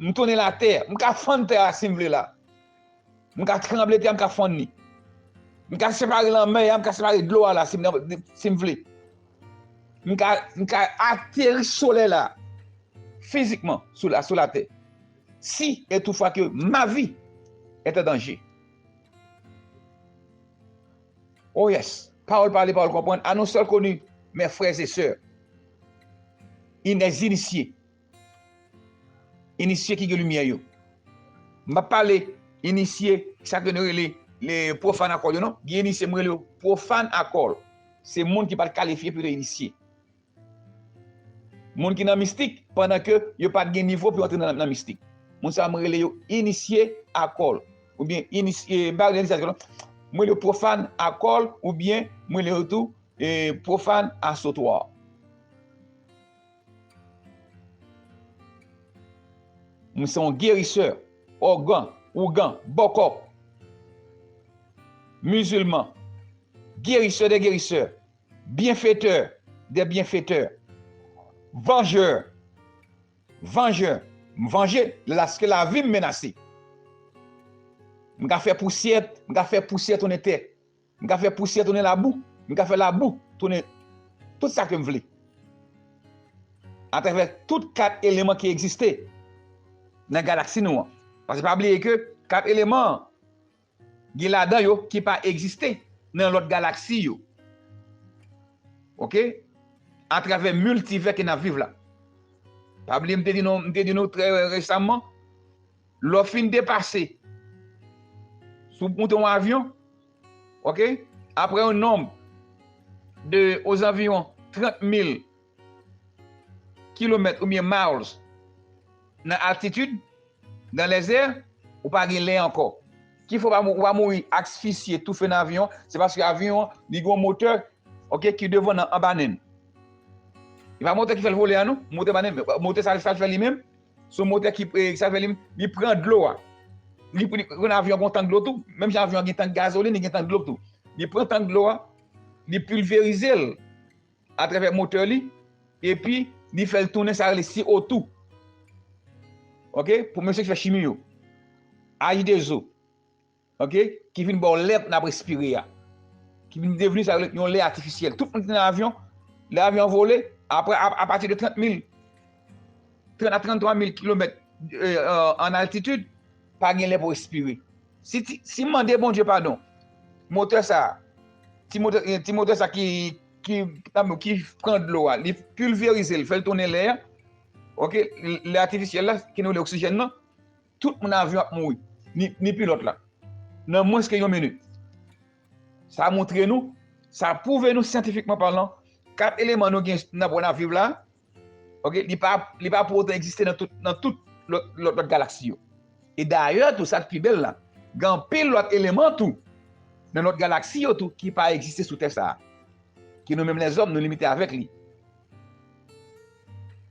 m tounen latè. M ka fann tè a si m vle la. M ka tranble tè a, m ka fann li. M ka separe lanmè a, m ka separe dlo a la si m, si m vle. M ka, m ka ateri solèy la fizikman sou la, sou latè. Si et toutefois que ma vie est en danger. Oh yes. Pawòl pale, pawòl konprann. À nos seuls connus, mes frères et sœurs. Inès inisye. Inisye ki gen limyè yo. M pa pale inisye, sa ke nou rele le profane akòl yo, non. Gen inisye, mwen rele yo profane akòl. Se moun ki pa t kalifye pou yo te inisye. Moun ki nan mistik, pandan ke yo pa t gen nivo pou yo antre nan, nan mistik. Moun sa a, mwen rele yo inisye akòl. Oubyen inisye, m pa rele inisye akòl, non. Mwen rele yo profane akòl, oubyen mwen rele yo tou, e, profane asotwa. Mwen se yon gerisè, ògan, ougan, bòkò, mizilman, gerisè dè gerisè, byenfetè dè byenfetè, vanjè, vanjè, m vanje lòske lavi m menase. M ka fè pousyè, m ka fè pousyè tounen tè. M ka fè pousyè tounen labou. M ka fè labou tounen tout sa ke m vle. Atravè tout kat eleman ki egziste nan galaksi nou an. Paske pa bliye ke kat eleman an, gen ladan yo ki pa egziste nan lòt galaksi yo. Oke? atravè miltivè ke n ap viv la. Pa bliye, m te di nou, m te di nou trè resaman, lè w fin depase, si w monte yon avyon, ok, apre yon nonb de ozanviwon trant mil kilomèt oubyen miles nan altitid, nan lèzè, ou pa gen lè ankò. Ki fè w pa mou-, ou pa mouri asfisye, toufe nan avyon, se paske avyon an, li gen yon motè, ok, ki devan nan anba nen l. E pa motè ki fè l vole a non, motè anba nen l, motè sa, sa l fè li menm, se yon motè ki, eh, sa l fè li, li pran dlo a. Li, li, yon avyon gen yon tank dlo tou, menm jan avyon an gen tank gazolin, li gen tank dlo tou. Li pran tank dlo a, li pilverize l atravè motè li, epi li fè l tounen sa rele C O two. Ok? Pou mesye ki fè chimi yo. H de O. Ok? Ki vin ba w lè n ap respire a. Ki vin devni sa rele yon lè atifisyèl. Tout moun ki nan avyon, lè avyon an vole, apre, a, apati de trant mil, trant a tranntwa mil kilomèt, eh, eh, an altitid, pa gen lè pou respire. Si, ti, si m mande Bondye padon, motè sa, ti motè, eh, ti motè sa ki, ki, ki pran dlo a, li pilverize l, fè l tounen lè a, ok, lè atifisyèl la, ki nou rele oksijèn nan, tout moun avyon ap mouri, ni, ni pilòt la, nan mwens ke yon minit. Sa montre nou, sa pwouve nou syantifikman palan, kat eleman nou gen nan pwen n ap viv la, ok, li pa, li pa pou otan egziste nan tout, nan tout lòt, lòt, lòt galaksi yo. E dayè tou, sa k pi bèl la, gen anpil lòt eleman tou nan lòt galaksi yo tou ki pa egziste sou tè sa a. Ke nou menm lèzòm, nou limite avèk li.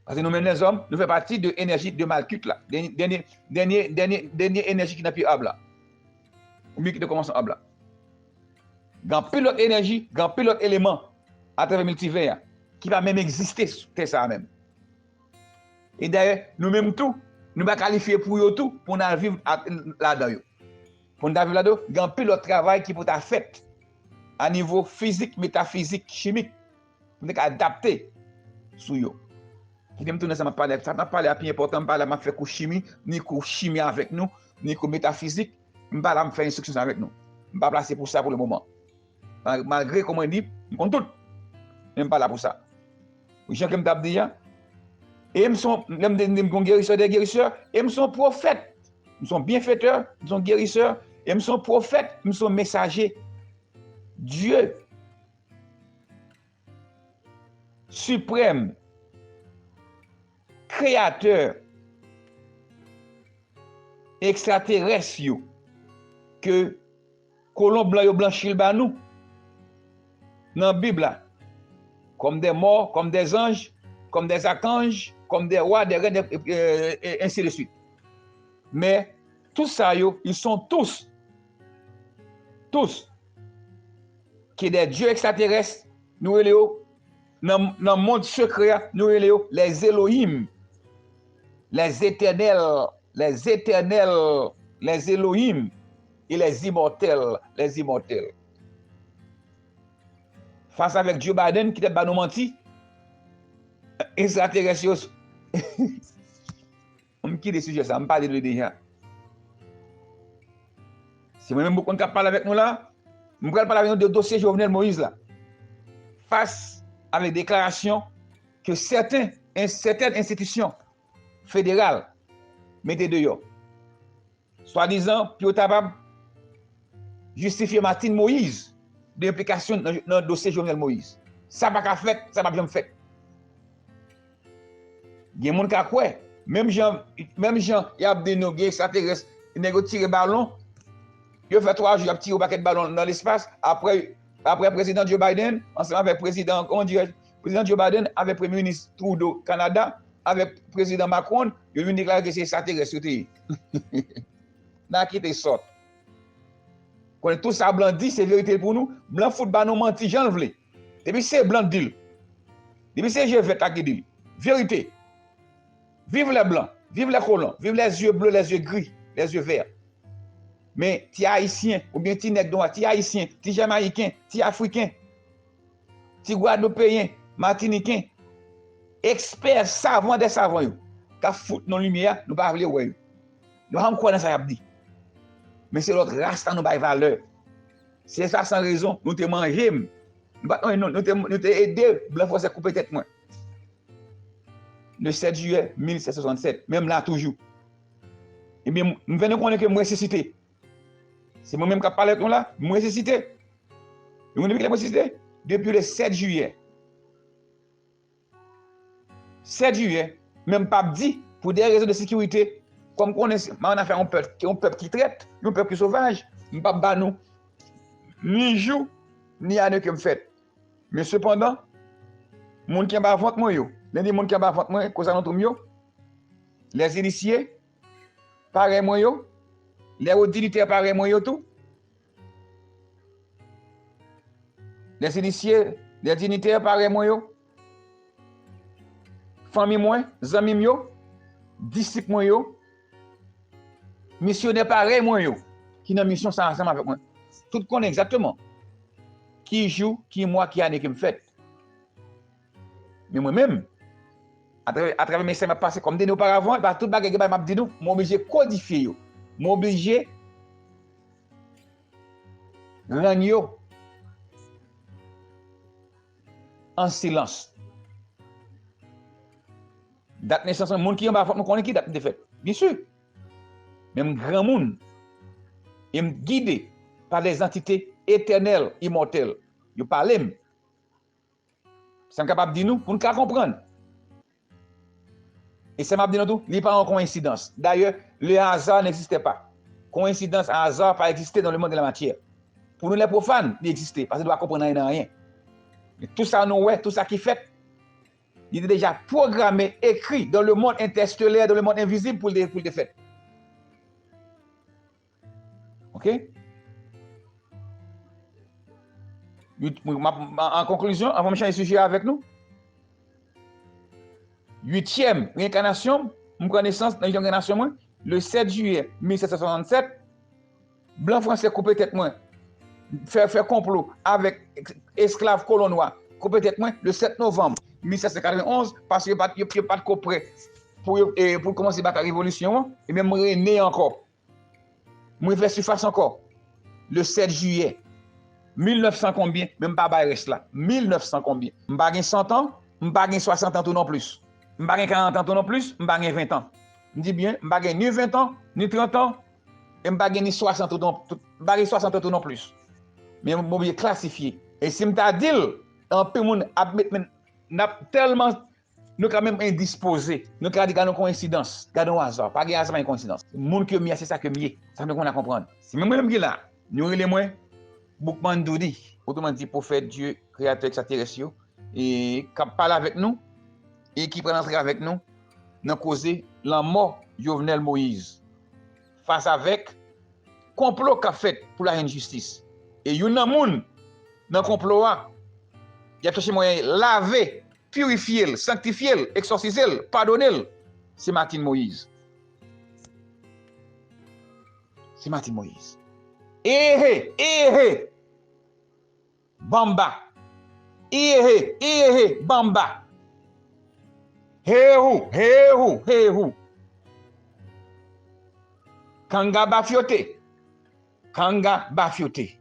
Paske nou menm lèzòm, nou fè pati de enèji de Malkuth la. Dènye, dènye, dènye, dènye, dènye enèji ki nan pye ab la. Oubyen ki te kòmanse ab la. Gen anpil lòt enèji, gen anpil lòt eleman atravè miltivè a, ki pa menm egziste sou tè sa a menm. E dayè, nou menm tou, nou pa kalifye pou yo tou, pou n al viv a, ladan yo. Pou n ta viv ladan yo, gen anpil lòt travay ki pou ta fèt a nivo fizik, metafizik, chimik, pou n te ka adapte sou yo. Kite m tounen sa m ap pale, sa m ap pale a pi enpòtan, m pa la m ap fè kou chimi, ni kou chimi avèk nou, ni kou metafizik, m pa la m fè enstriksyon sa avèk nou. M pa plase pou sa pou le moman. Mal-, malgre, kòman di, m konn tout. Men m pa la pou sa. Jan ke m t ap di a. E m se yon, lè m di, di m gon gerisè de gerisè, e m se yon pwofèt. M se yon byenfetè, m se yon gerisè, e m se yon pwofèt, m se yon mesaje. Dye siprèm, kreyatè ekstraterès yo, ke kolon blan yo blanchi l ba nou nan Bib la, comme des morts, comme des anges, comme des archanges, comme des rois, des reines, et, et, et ainsi de suite. Mais tout sa yo, ils sont tous, tous, que des dieux extraterrestres, nou rele yo, nan, nan mond sekrè a, nou rele yo les Elohim, les éternels, les éternels, les Elohim, et les immortels, les immortels. Fas avèk Joe Biden ki t ap ba nou manti, ekstraterès yo. M kite sijè sa, m pale de deja. Se mwen menm pou konn k ap pale avèk nou la. M pral pale avèk nou de dosye Jovenel Moïse la. Fas avèk deklarasyon ke sèten, sètèn enstitisyon federal mete deyò. Swadizan, pou yo ta kapab jistifye Martine Moïse de enplikasyon nan, nan dosye Jovenel Moïse. Sa pa ka fèt, sa p ap janm fèt. Gen moun ka kwè, menm jan, menm jan y ap di nou gen ekstraterès, nèg yo tire balon, yo fè twa jou y ap tire yon pakèt balon nan lespas, apre, apre prezidan Joe Biden, ansanm avèk prezidan, kòman dirè, prezidan Joe Biden avèk premye minis Trudeau Kanada, avèk prezidan Macron, yo vin deklare ke se ekstraterès yo te ye. N a kite sòt. Konnen tout sa blan di, se verite pou nou. Blan fout ba nou manti jan l vle. Depi se blan k di l. Depi se je vèt la ki di l. Verite. Vive les blancs, vive les colons, vive les yeux bleus, les yeux gris, les yeux verts. Men ti Ayisyen, oubyen ti nèg nwa, ti Ayisyen, ti Jamayiken, ti Afriken, ti Gwadloupeyen, Matiniken, ekspè, savan dè savan yo, k ap fout nou limyè a, nou pa vle wè yo. Nou pa janm kwè nan sa y ap di. Men se lòt ras la nou bay valè. Se sa san rezon nou te manje m. Nou pa t, non, nou te, nou te ede blan fransè koupe tèt mwen. Le sèt jiyè mil sèt san swasannsèt, menm la toujou. Ebyen, m fè nou konnen ke m resisite. Se mwen menm k ap pale avèk nou la, m resisite. E nou konnen depi kilè m resisite? Depi le sèt jiyè. Sèt jiyè, men m p ap di, pou de rezon de sekirite, kòm konnen se, m ann afè yon pèp, yon pèp ki trèt, yon pèp ki sovaj, m p ap ba nou ni jou, ni ane ke m fèt. Men sepandan, moun ki anba vant mwen yo, lè m di moun ki anba vant mwen, koz alantou m yo, lè inisye parèy mwen yo, lè wo dinitè parèy mwen yo tou, lè inisye, lè dinitè parèy mwen yo, fanmi mwen, zanmi m yo, disip mwen yo, misyonè parèy mwen yo, ki nan misyon sa ansanm avèk mwen. Tout konnen egzakteman ki jou, ki mwa, ki ane ke m fèt. Men mwen menm, atravè, atravè mesaj m ap pase kòm de nou oparavan, epa tout bagay, gen bagay m ap di nou, m oblije kodifye yo. M oblije rann yo an silans. Dat nesans mwen, moun ki anba vant mwen konnen ki dat m te fèt. Byen si. Men m granmoun. E m gide pa de zantite etènèl, imòtèl. Yo pale m. Sa m kapab di nou, pou n ka konprann. E sa m ap di nou tou, li pa yon koyensidans. Dayè, le hasard n'existait pas. Koyensidans, hasard pa egziste dans le monde de la matière. Pou nou, lè pwofàn, li egziste, paske nou pa konprann anyen nan anyen. Men tou sa nou wè, tou sa ki fèt, li te deja pwograme, ekri dans le monde interstellaire, dans le monde invisible pou l te, pou l te fèt. Ok? Uit, m ap, an, an konklizyon, anvan m chanje sijè avèk nou, uityèm reyenkanasyon, m pran nesans nan uityèm reyenkanasyon mwen, le sèt jiyè mil sèt san swasannsèt, blan fransè koupe tèt mwen, fè, fè konplo avèk esklav kolon nwa, koupe tèt mwen le sèt novanm mil sèt san katrevenn onz, paske yo pa t, yo, yo pa t ko prè pou yo, e, pou kòmanse batay revolisyon an, e menm rene ankò. Mwen fè sifas ankò. Le sèt jiyè mil nèf san konbyen, men m pa bay rès la. Mil nèf san konbyen. M pa gen san tan, m pa gen swasant an tou non plis. M pa gen karant an tou non plis, m pa gen ven an. M di byen, m pa gen ni ven an, ni trant an, e m pa gen ni swasant tou non, tou, m pa gen swasant an tou non plis. Men m oblije klasifye. E si m ta di l, anpil moun ap met men, n ap tèlman nou ka menm endispoze. Nou ka di, gade yon koyensidans, gade yon aza. Pa gen aza, pa gen koyensidans. Moun ke m ye a, se sa ke m ye. Sa nou konn a konprann. Se menm mwen menm ki la. Nou rele mwen Boukman Doudi, otreman di pwofèt Dye, kreyatè ekstraterès yo, e k ap pale avèk nou, e ki pral antre avèk nou nan koze lanmò Jovenel Moïse. Fas avèk konplo k ap fèt pou l pa jwenn jistis. E youn nan moun nan konplo a, y ap chèche mwayen lave pirifye l, sanktifye l, eksòsize l, padone l, se Martine Moïse. Se Martine Moïse. Ehe, ehe, bamba. Ehe, ehe, bamba. Hehou, hehou, hehou. Kanga bafyote. Kanga bafyote.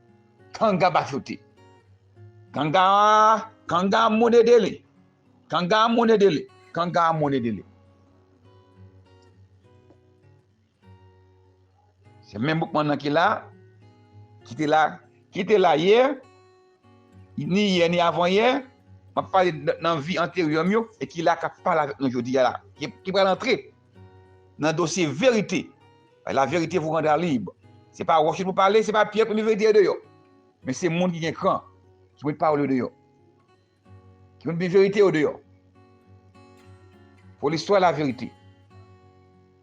Kanga bafyote. Kanga, kanga mone dele. Kanga mone dele. Kanga mone dele. Se menm Boukman nan ki la, ki te la, ki te la yè, ni yè, ni avan yè, m ap pale nan, nan vi anteryè m yo, e ki la k ap pale avèk nou jodi a la, ki, ki pral antre nan dosye verite. La vérité vous rendra libre. Se pa wòch pou pale, se pa pyè pou met verite yo deyò. Men se moun ki gen kran, ki met pawòl yo deyò. Ki met verite yo deyò. Pour l'histoire, la vérité.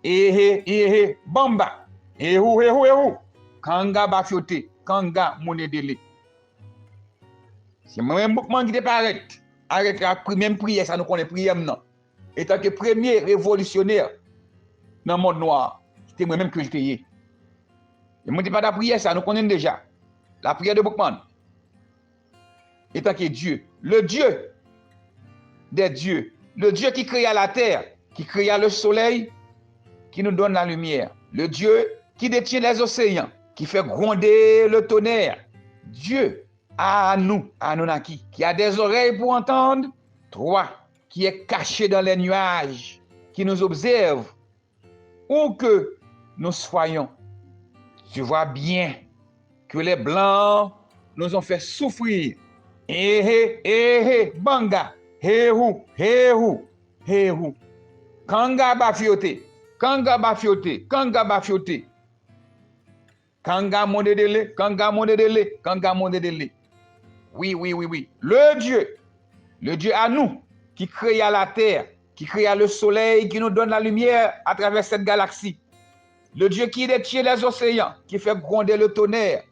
Ehe, ehe, bamba. Ehou, ehou, ehou. Kanga bafyote, kanga mone dele. Se mwen menm Boukman ki te parèt. Arete ak pri-, menm priyè sa nou konnen priyè m nan. Etanke premye revolisyonè nan mond nwa, se te mwen menm ke l te ye. E mwen te pa lapriyè sa, nou konnen l deja. La prière de Boukman. Etanke Dye, le Dieu des dieux, le Dieu qui créa la terre, qui créa le soleil, qui nous donne la lumière, le Dieu qui détient les océans, qui fait gronder le tonnerre, Dieu à nous, Anunnaki, qui a des oreilles pour entendre, toi qui es caché dans les nuages, qui nous observe, où que nous soyons. Tu vois bien que les Blancs nous ont fait souffrir. Ehe, ehe, banga, hehu, hehu, hehu. Kanga bafiote, kanga bafiote, kanga bafiote. Kanga mondedele, kanga mondedele, kanga mondedele. Oui, oui, oui, oui. Le Dieu, le Dieu à nous, qui créa la terre, qui créa le soleil, qui nous donne la lumière à travers cette galaxie. Le Dieu qui détient les océans, qui fait gronder le tonnerre.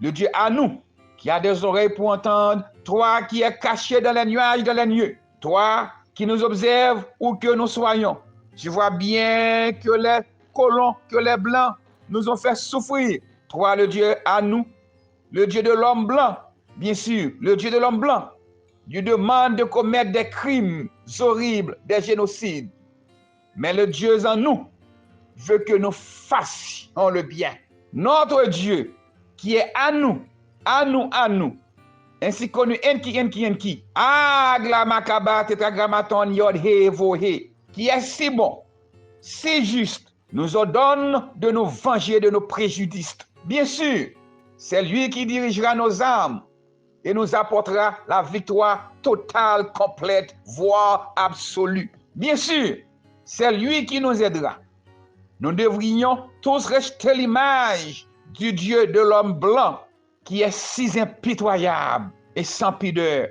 Le Dieu à nous, qui a des oreilles pour entendre, toi qui es caché dans les nuages, dans les nuées, toi qui nous observes où que nous soyons. Tu vois bien que les colons, que les blancs nous ont fait souffrir. Toi, le Dieu à nous, le Dieu de l'homme blanc, bien sûr, le Dieu de l'homme blanc, lui demande de commettre des crimes horribles, des génocides. Mais le Dieu en nous veut que nous fassions le bien. Notre Dieu, qui est à nous, à nous, à nous, ainsi connu Enki, Enki, Enki, Aglamakaba, Tetragrammaton, Yod, He, Vo, He, qui est si bon, si juste, nous ordonne de nous venger de nos préjudices. Bien sûr, c'est lui qui dirigera nos armes et nous apportera la victoire totale, complète, voire absolue. Bien sûr, c'est lui qui nous aidera. Nous devrions tous rejeter l'image du Dieu de l'homme blanc qui est si impitoyable et sans pudeur.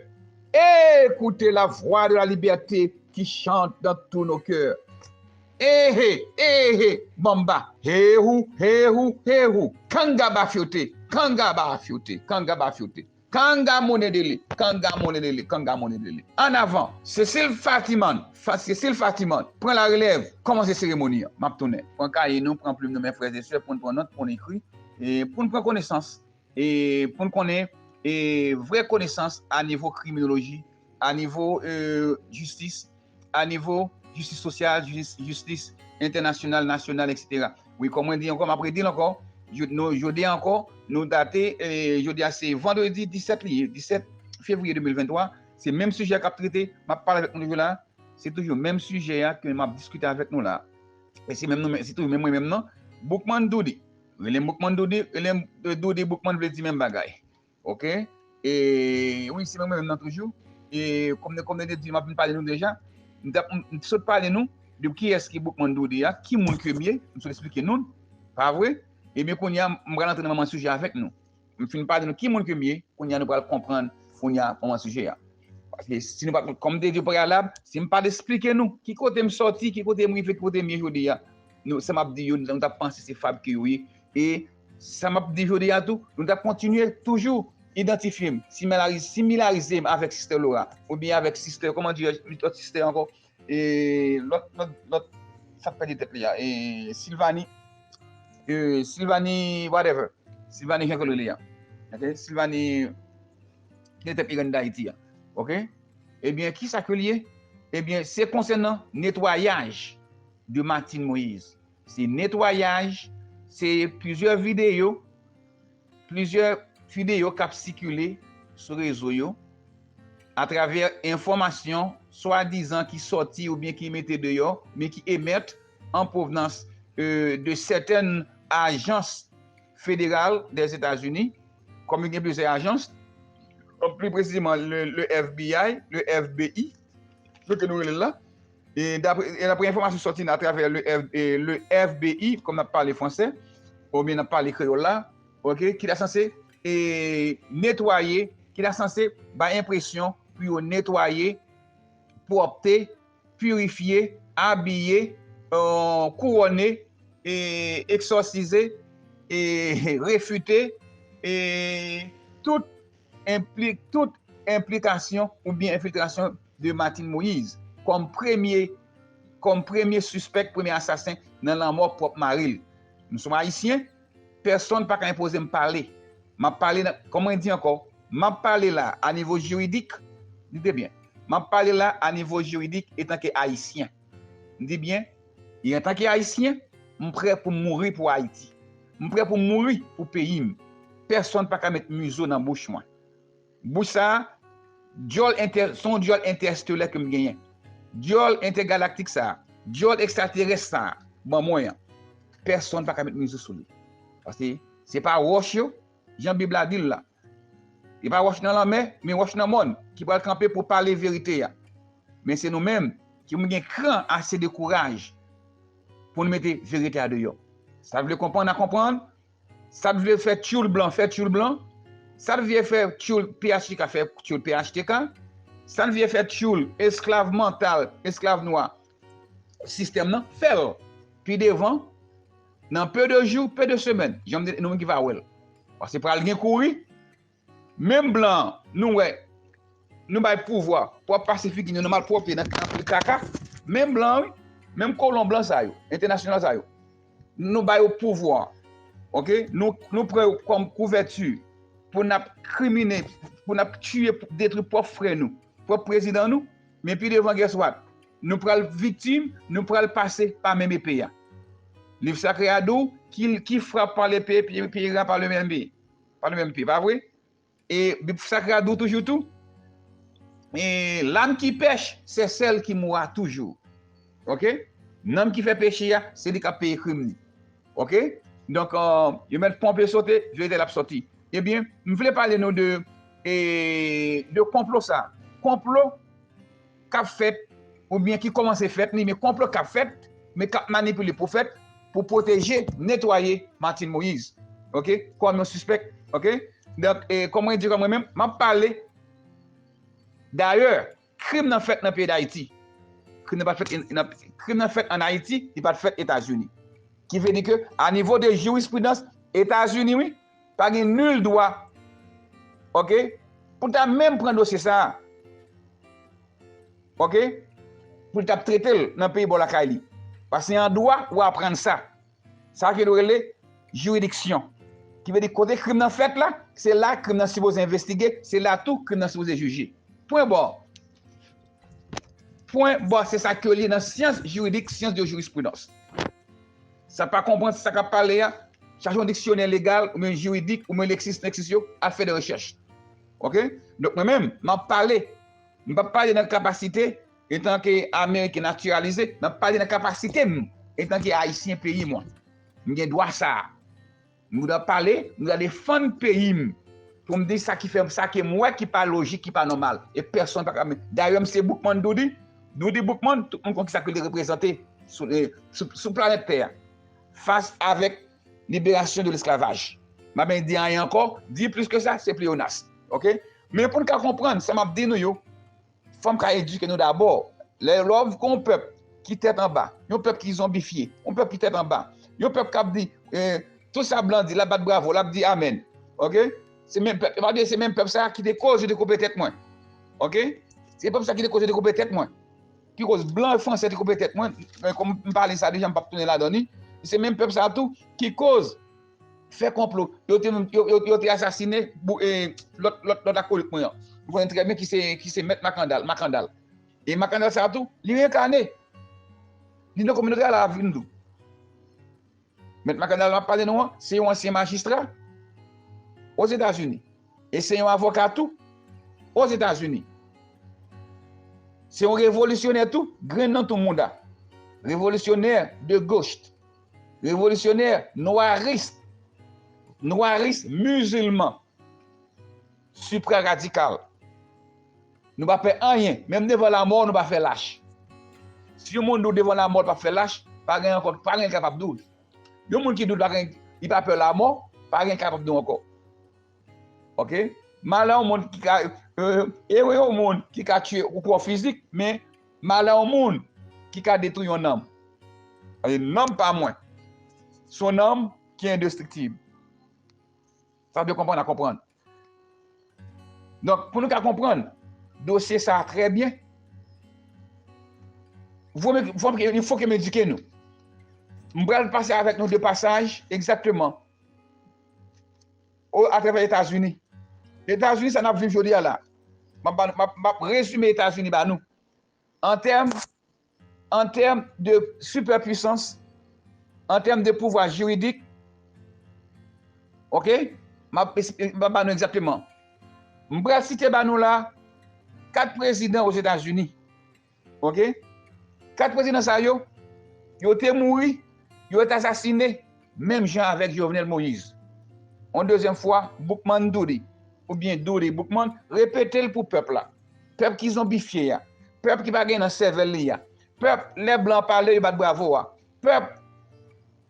Écoutez la voix de la liberté qui chante dans tous nos cœurs. Ehe, ehe, bamba, hehu, hehu, hehu. Kanga bafiote, kanga bafiote, kanga bafiote. Kanga monedele, kanga monedele, kanga monedele. En avant, Cécile Fatiman, Fa- Cécile Fatiman, pran la relève, kòmanse seremoni an. M ap tounen. Pran kaye nou, pran plim nou, men frè e sè, pou n pran nòt, pou n ekri, e pou n pran konesans, e pou n konnen, e vrè konesans a nivo kriminoloji, a nivo, e, jistis, a nivo jistis sosyal, jis- jistis entènasyonal, nasyonal, etsetera. Wi, kòm mwen di ankò, m ap redi l ankò, jodi a ankò, nou date, e, jodi a se vandredi disèt li ye, disèt fevriye de mil venntwa, se menm sijè k ap trete, m ap pale avèk nou toujou la, se toujou menm sijè a ke m ap diskite avèk nou la. E se menm nou, se toujou menm mwen menm nan, Boukman Doudi. Rele m Boukman Doudi, rele m, e, Doudi Boukman vle di menm bagay. Oke? E wi, se mwen menm nan toujou. E kòm, kòm nou te di, m ap vin pale nou deja. M t ap, m, m sot pale nou de kiyès ki Boukman Doudi a, ki moun ke m ye, m sot esplike nou l. Pa vre? Ebyen, kounye a, m pral antre nan manman sijè avèk nou. M fin pale nou ki moun ke m ye, kounye a nou pral konprann, kounye a, manman sijè a. Paske si nou pa, kòm m te di o preyalab, si m pa t esplike nou ki kote m sòti, ki kote m rive, ki kote m ye jodi a, nou, sa m ap di yo, nou t ap panse se fab ke yo ye. E sa m ap di jodi a tou, nou t ap kontinye toujou idantifye m, similarize, similarize m avèk Sister Laura, oubyen avèk Sister, kòman di, lòt Sister ankò? E lòt, lòt, lòt, sa k pèdi tèt li a, e Silvani, e Silvani, whatever, Silvani Jean Claude li a. Oke? Silvani, ki te tèt Irèn Dayiti a. Oke? Ebyen, kisa ke l ye? Ebyen, se konsènan netwayaj de Martine Moïse. Se netwayaj, se plizyè videyo, plizyè videyo k ap sikile sou rezo yo, atravè enfòmasyon swadizan ki sòti oubyen ki mete deyò, men ki emèt an pwovnans, e, de sètèn ajans federal dèzetazini, kòm gen plizyè ajans, pli presizeman le, le F B I, le F B I, jan ke nou rele l la. E dapre, e dapre enfòmasyon sòti atravè le F, e, le F B I, kòm n ap pale fransè, oubyen n ap pale kreyòl la, oke, ki ta sanse, e, netwaye, ki ta sanse bay enpresyon pou yo netwaye, pwòpte, pirifye, abiye, e, kouwone, e, eksòsize, e, refite, e, tout enpli-, tout enplikasyon oubyen enfiltrasyon de Martine Moïse kòm premye, kòm premye sispèk, premye asasen nan lanmò pwòp mari l. M se yon Ayisyen, pèsonn pa ka enpoze m pale. M ap pale nan, kòm mwen di ankò, m ap pale la a nivo jiridik, tande byen, m ap pale la a nivo jiridik etanke Ayisyen. M di byen, e antanke Ayisyen, m prè pou m mouri pou Ayiti. M prè pou m mouri pou peyi m. Pèsonn pa ka met mizo nan bouch mwen. Bouch sa a, dyòl entè, se yon dyòl entèstelè ke m genyen. Dyòl entègalaktik sa a, dyòl ekstraterès sa a, ban mwen an. Pèsonn pa ka met mizo sou li. Paske se pa wòch yo, jan Bib la di l la. E pa wòch nan lanmè, men wòch nan mòn, ki pral kanpe pou pale verite a. Men se nou menm ki pou gen kran ase de kouraj pou nou mete verite a deyò. Sa vle konprann, a konprann. Sa vle fè tchoul blan, fè tchoul blan. Sa vle fè tchoul P H T K, fè tchoul P H T K. Sa vle fè tchoul esklav mantal, esklav nwa, sistèm nan, fè l. Pi devan, nan pe de jou, pe de semèn, jan m di, nou menm ki va wè l. Paske pral gen kouri. Menm blan an, nou wè, nou bay pouvwa pou ap pase figi nou nan malpwòpte, nan, nan kaka. Menm blan an, wi, menm kolon blan sa yo, entènasyonal sa yo, nou ba yo pouvwa. Oke? Nou, nou pran yo kòm kouvèti pou n ap krimine, pou n ap tiye, pou detwi pwòp frè nou, pwòp prezidan nou. Men pi devan, guess what? Nou pral viktim, nou pral pase pa menm epe a. Liv sakre a di w, qui, qui frappe par l'épée, paiera par le même, par le même prix, pa vre? E Bib sakre a di w toujou tou, e, l'âme qui pèche, c'est celle qui mourra toujours. Oke? Nanm ki fè peche a, se li k ap peye krim li. Oke? Donk, euh, yo mèt ponpe sote, verite l ap sòti. Ebyen, m vle pale nou de, e, de konplo sa. Konplo k ap fèt, oubyen ki kòmanse fèt, ni, men konplo k ap fèt, men k ap manipile pou fèt, pou pwoteje, netwaye Martine Moïse. Oke? Kòm yon sispèk. Oke? Donk, e, kòm mwen di, kòm mwen menm, m ap pale. Dayè, krim nan fèt nan peyi Dayiti. Krim nan pa t fèt, nan, krim nan fèt ann Ayiti, li pa t fèt Etazini. Ki vle di ke, a nivo de jirispridans, Etazini, wi, pa gen nil dwa, oke, pou l ta menm pran dosye sa a, oke, pou l t ap trete l nan peyi bò lakay li. Paske an dwa, ou aprann sa. Sa ke nou rele jiridiksyon. Ki vle di kote krim nan fèt la, se la krim nan sipoze envestige, se la tou krim nan sipoze jije. Pwen bò. Pwen bò, se sa ke li nan syans jiridik, syans de jirispridans. Sa pa konprann sa k ap pale a, chache yon diksyonè legal, oubyen jiridik, oubyen leksis, leksis yo, al fè de rechèch. Oke? Donk, mwen menm, m ap pale. M p ap pale nan kapasite, etanke Ameriken natiralize, m ap pale nan kapasite m, etanke Ayisyen peyi mwen. M gen dwa sa a. M gen dwa pale, m gen dwa defann peyi m. Pou m di sa ki fè, sa ke m wè ki pa lojik, ki pa nòmal. E pèsonn pa ka. Dayè, m se Boukman Doody. Doody Boukman, tout moun konn kisa ke li reprezante sou, eh, sou, sou planèt tè a. Fas avèk liberasyon de lesklavaj. M pa bezwen di anyen ankò, di plis ke sa, se pleyonas. Oke? Men pou n ka konprann sa m ap di nou yo, fò m ka edike nou dabò. Lè, lè w gen yon pèp ki tèt anba, yon pèp ki zonbifye, yon pèp ki tèt anba, yon pèp k ap di, eh, tout sa blan di, l ap bat bravo, l ap di amèn. Oke? Se menm pèp, e pa bliye, se menm pèp sa a ki te koz yo te koupe tèt mwen. Oke? Se pèp sa a ki te koz yo te koupe tèt mwen. Ki koz blan e fransè te koupe tèt mwen. Men kòm m pale sa deja, m p ap tounen ladan li. Se menm pèp sa a tou ki koz fè konplo. Yo te, yo, yo, yo te asasine bou-, e, lòt, lòt, lòt akolit mwen an. Ou konnen trè byen ki se, ki se Mèt Makandal, Makandal. E Makandal sa a tou, li renkane. Li nan kominote a la vin tou. Mèt Makandal m ap pale nou an, se yon ansyen majistra Ozetazini. E se yon avoka tou Ozetazini. Se yon revolisyonè tou, grenn nan tou mouda. Revolisyonè de goch. Revolisyonè nwaris. Nwaris mizilman. Sipra radikal. Nou pa pè anyen. Menm devan lamò, nou pa fè lach. Si yon moun di w devan lamò, l pa fè lach, pa gen ankò, pa gen kapab di w. Yon moun ki di w pa gen, li pa pè lamò, pa gen kapab di w ankò. Oke? Malè yon moun ki ka, euh, ere yon moun ki ka tiye yon kò fizik, men malè yon moun ki ka detwi yon nanm. Paske nanm pa mwen. Se yon nanm ki endestriktib. Sa w dwe konprann a konprann. Donk, pou nou ka konprann dosye sa a trè byen, fò m, fò m, il faut que m edike nou. M pral pase avèk nou de pasaj, egzakteman, o, atravè Etazini. Etazini, sa n ap viv jodi a la. M ap ba, m ap, m ap rezime Etazini ba nou. An tèm, an tèm de sipèpwisans, an tèm de pouvwa jiridik, oke? M ap, m ap ba nou egzakteman. M pral site ba nou la kat prezidan Ozetazini. Oke? Kat prezidan sa yo, yo te mouri, yo te asasine, menm jan avèk Jovenel Moïse. Yon dezyèm fwa, Boukman Doody, oubyen Doody Boukman, repete l pou pèp la. Pèp ki zonbifye a. Pèp ki pa gen nan sèvèl li a. Pèp, lè blan pale, yo bat bravo a. Pèp,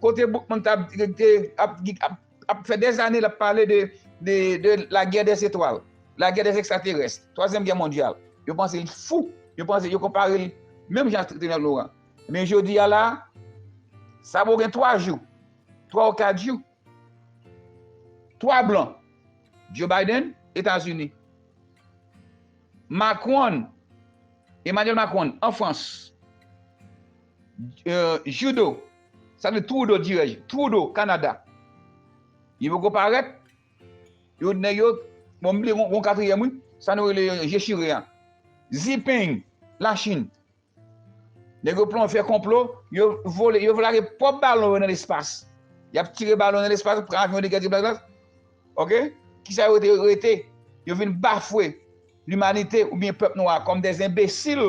kote Boukman t ap, te, ap, ap, ap fè dèzane l ap pale de, de, de la guerre des étoiles, la guerre des extraterrestres, twazyèm gè mondyal. Yo panse l fou. Yo panse, yo konpare l menm jan ak Trinidad Laurent. Men jodi a la, sa bo gen twa jou, twa ou kat jou, twa blan, Joe Biden, Etazini, Macron, Emmanuel Macron, an Frans, euh, Judo, sa vle Trudeau, dirèj, Trudeau, Kanada. Li poko parèt, yo, nèg yo, bon, m bliye yon, yon katriyèm, wi, sa nou rele je chire a. Xi Jinping, Lachin. Nèg yo plan fè konplo, yo vole, yo lage pwòp balon yo nan lespas. Y ap tire balon nan lespas, pran avyon de gè, blablabla. Oke? Kisa yo rete, rete? Yo vin bafwe limanite oubyen pèp nwa a kòm dè enbesil,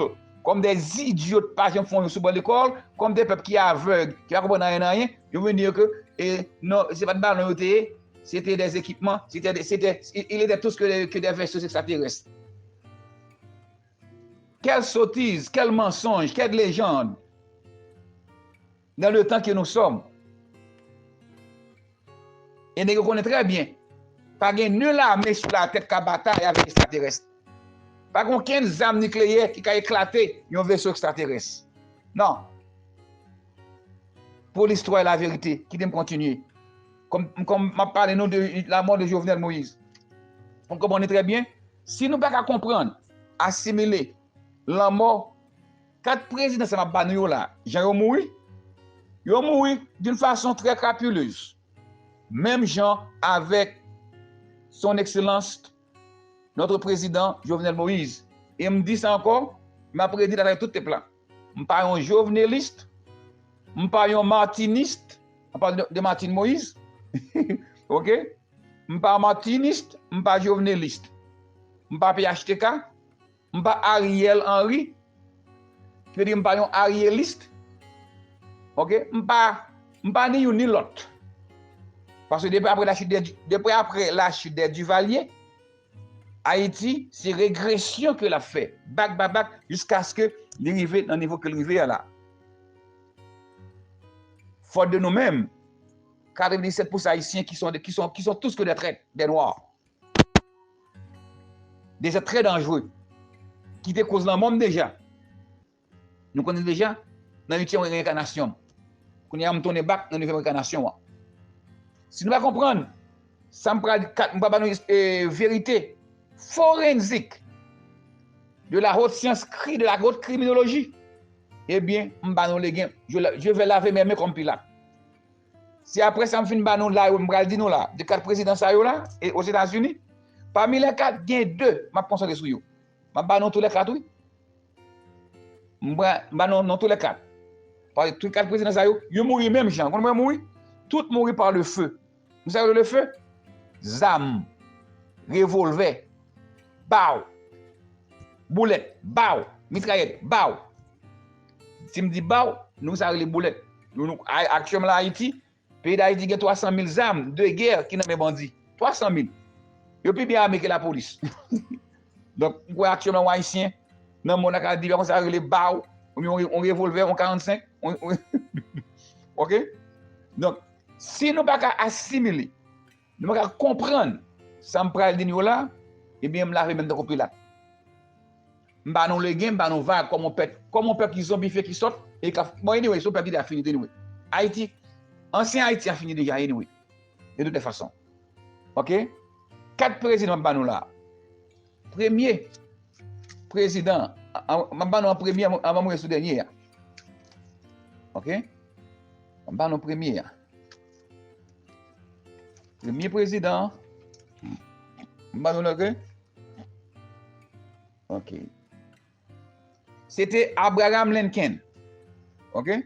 kòm dè idyot, pa janm fè yon jou sou ban lekòl, kòm dè pèp ki avèg, ki pa konprann anyen nan anyen. Yo vin di yo ke, e, non, se pa t balon yo te ye, se te dè ekipman, se te, se te, il était tout ce que, que des vaisseaux extraterrestres. Quelle sottise, quel mensonge, quelle légende dans le temps que nous sommes. E nèg yo konnen trè byen, pa gen ni lame sou latè k ka batay avèk ekstraterès. Pa gen okenn zam nikleyè ki ka eklate yon veso ekstraterès. Non. Pour l'histoire et la vérité, kite m kontinye. Kòm, kòm m ap pale nou de la mort de Jovenel Moïse. Fò n konprann li trè byen. Si nou pa ka konprann, asimile, lanmò kat prezidan sa m ap ba nou yo la, jan yo mouri, yo mouri d'une façon très crapuleuse. Menm jan avèk Son Excellence, notre président Jovenel Moïse. E m di sa ankò, m ap redi l avèk tout pèp la. M pa yon jovenelis, m pa yon martinis, m pa de, de Martine Moïse. Oke? M pa martinis, m pa jovenelis. M pa P H T K, m pa Ariel Henry. Ki vle di m pa yon aryelis. Oke? M pa, m pa ni youn ni lòt. Paske depi apre la chute des, depi apre la chute des Duvalier, Ayiti, se regresyon ke l ap fè, bak pa bak, jiskaske li rive nan nivo ke l rive a la. Fòt de nou menm, katrevendiset pousan Ayisyen ki sont, qui sont, qui sont tous que des traîtres, des noirs, des êtres très dangereux, ki te koz lanmò m deja. Nou konnen deja, nan uityèm reyenkanasyon m. Kounye a, m tounen bak nan nevyèm reyenkanasyon an. Si nou pa konprann, sa m pral, m pral ba nou, e, verite forenzik de la haute science, cri de la haute criminologie, ebyen, m ba nou legen, je, je vais laver mes mains comme Pilate. Se apre sa m fin ba nou la, yo, m pral di nou la, de kat prezidan sa yo la, e Ozetazini, pami lè kat, gen de, m ap konsantre sou yo. M ap ba nou tou lè kat, wi. M ba, m ba nou non tou lè kat. Paske tout kat prezidan sa yo, yo mouri menm jan. Konn mwen mouri? Tout mouri par le feu. Ou sa yo le feu? Zam, revolvè, baw, boulèt, baw, mitrayèt, baw. Si m di baw, nou sa rele boulèt. Nou, nou, a-, aktyèlman la Ayiti, peyi Dayiti gen twa san mil zam de gè ki nan men bandi. Twa san mil. Yo pi byen ame ke lapolis. Donk, m kwè aktyèlman yon Ayisyen nan mond la ka di, konsa rele baw, oubyen yon, yon revolvè, yon karannsenk, yon, yon, oke? Donk, si nou pa ka asimile, nou pa ka konprann sa m pral di nou yo la, ebyen, m lave men m tankou Pilat. M ba nou legen, m ba nou vag, kòm yon pèp, kòm yon pèp ki zonbifye, ki sòt, e ka, bon, anyway, se yon pèp ki deja fini, anyway. Ayiti, ansyen Ayiti a fini deja, anyway. De toutes les façons. Oke? Kat prezidan m ap ba nou la. Premye prezidan, a, a, m ap ba nou an premye anvan, anvan m rive sou dènye a. Oke? M ap ba nou premye a. Premye prezidan, m ba nou l, oke? Oke. Se te Abraham Lincoln. Oke?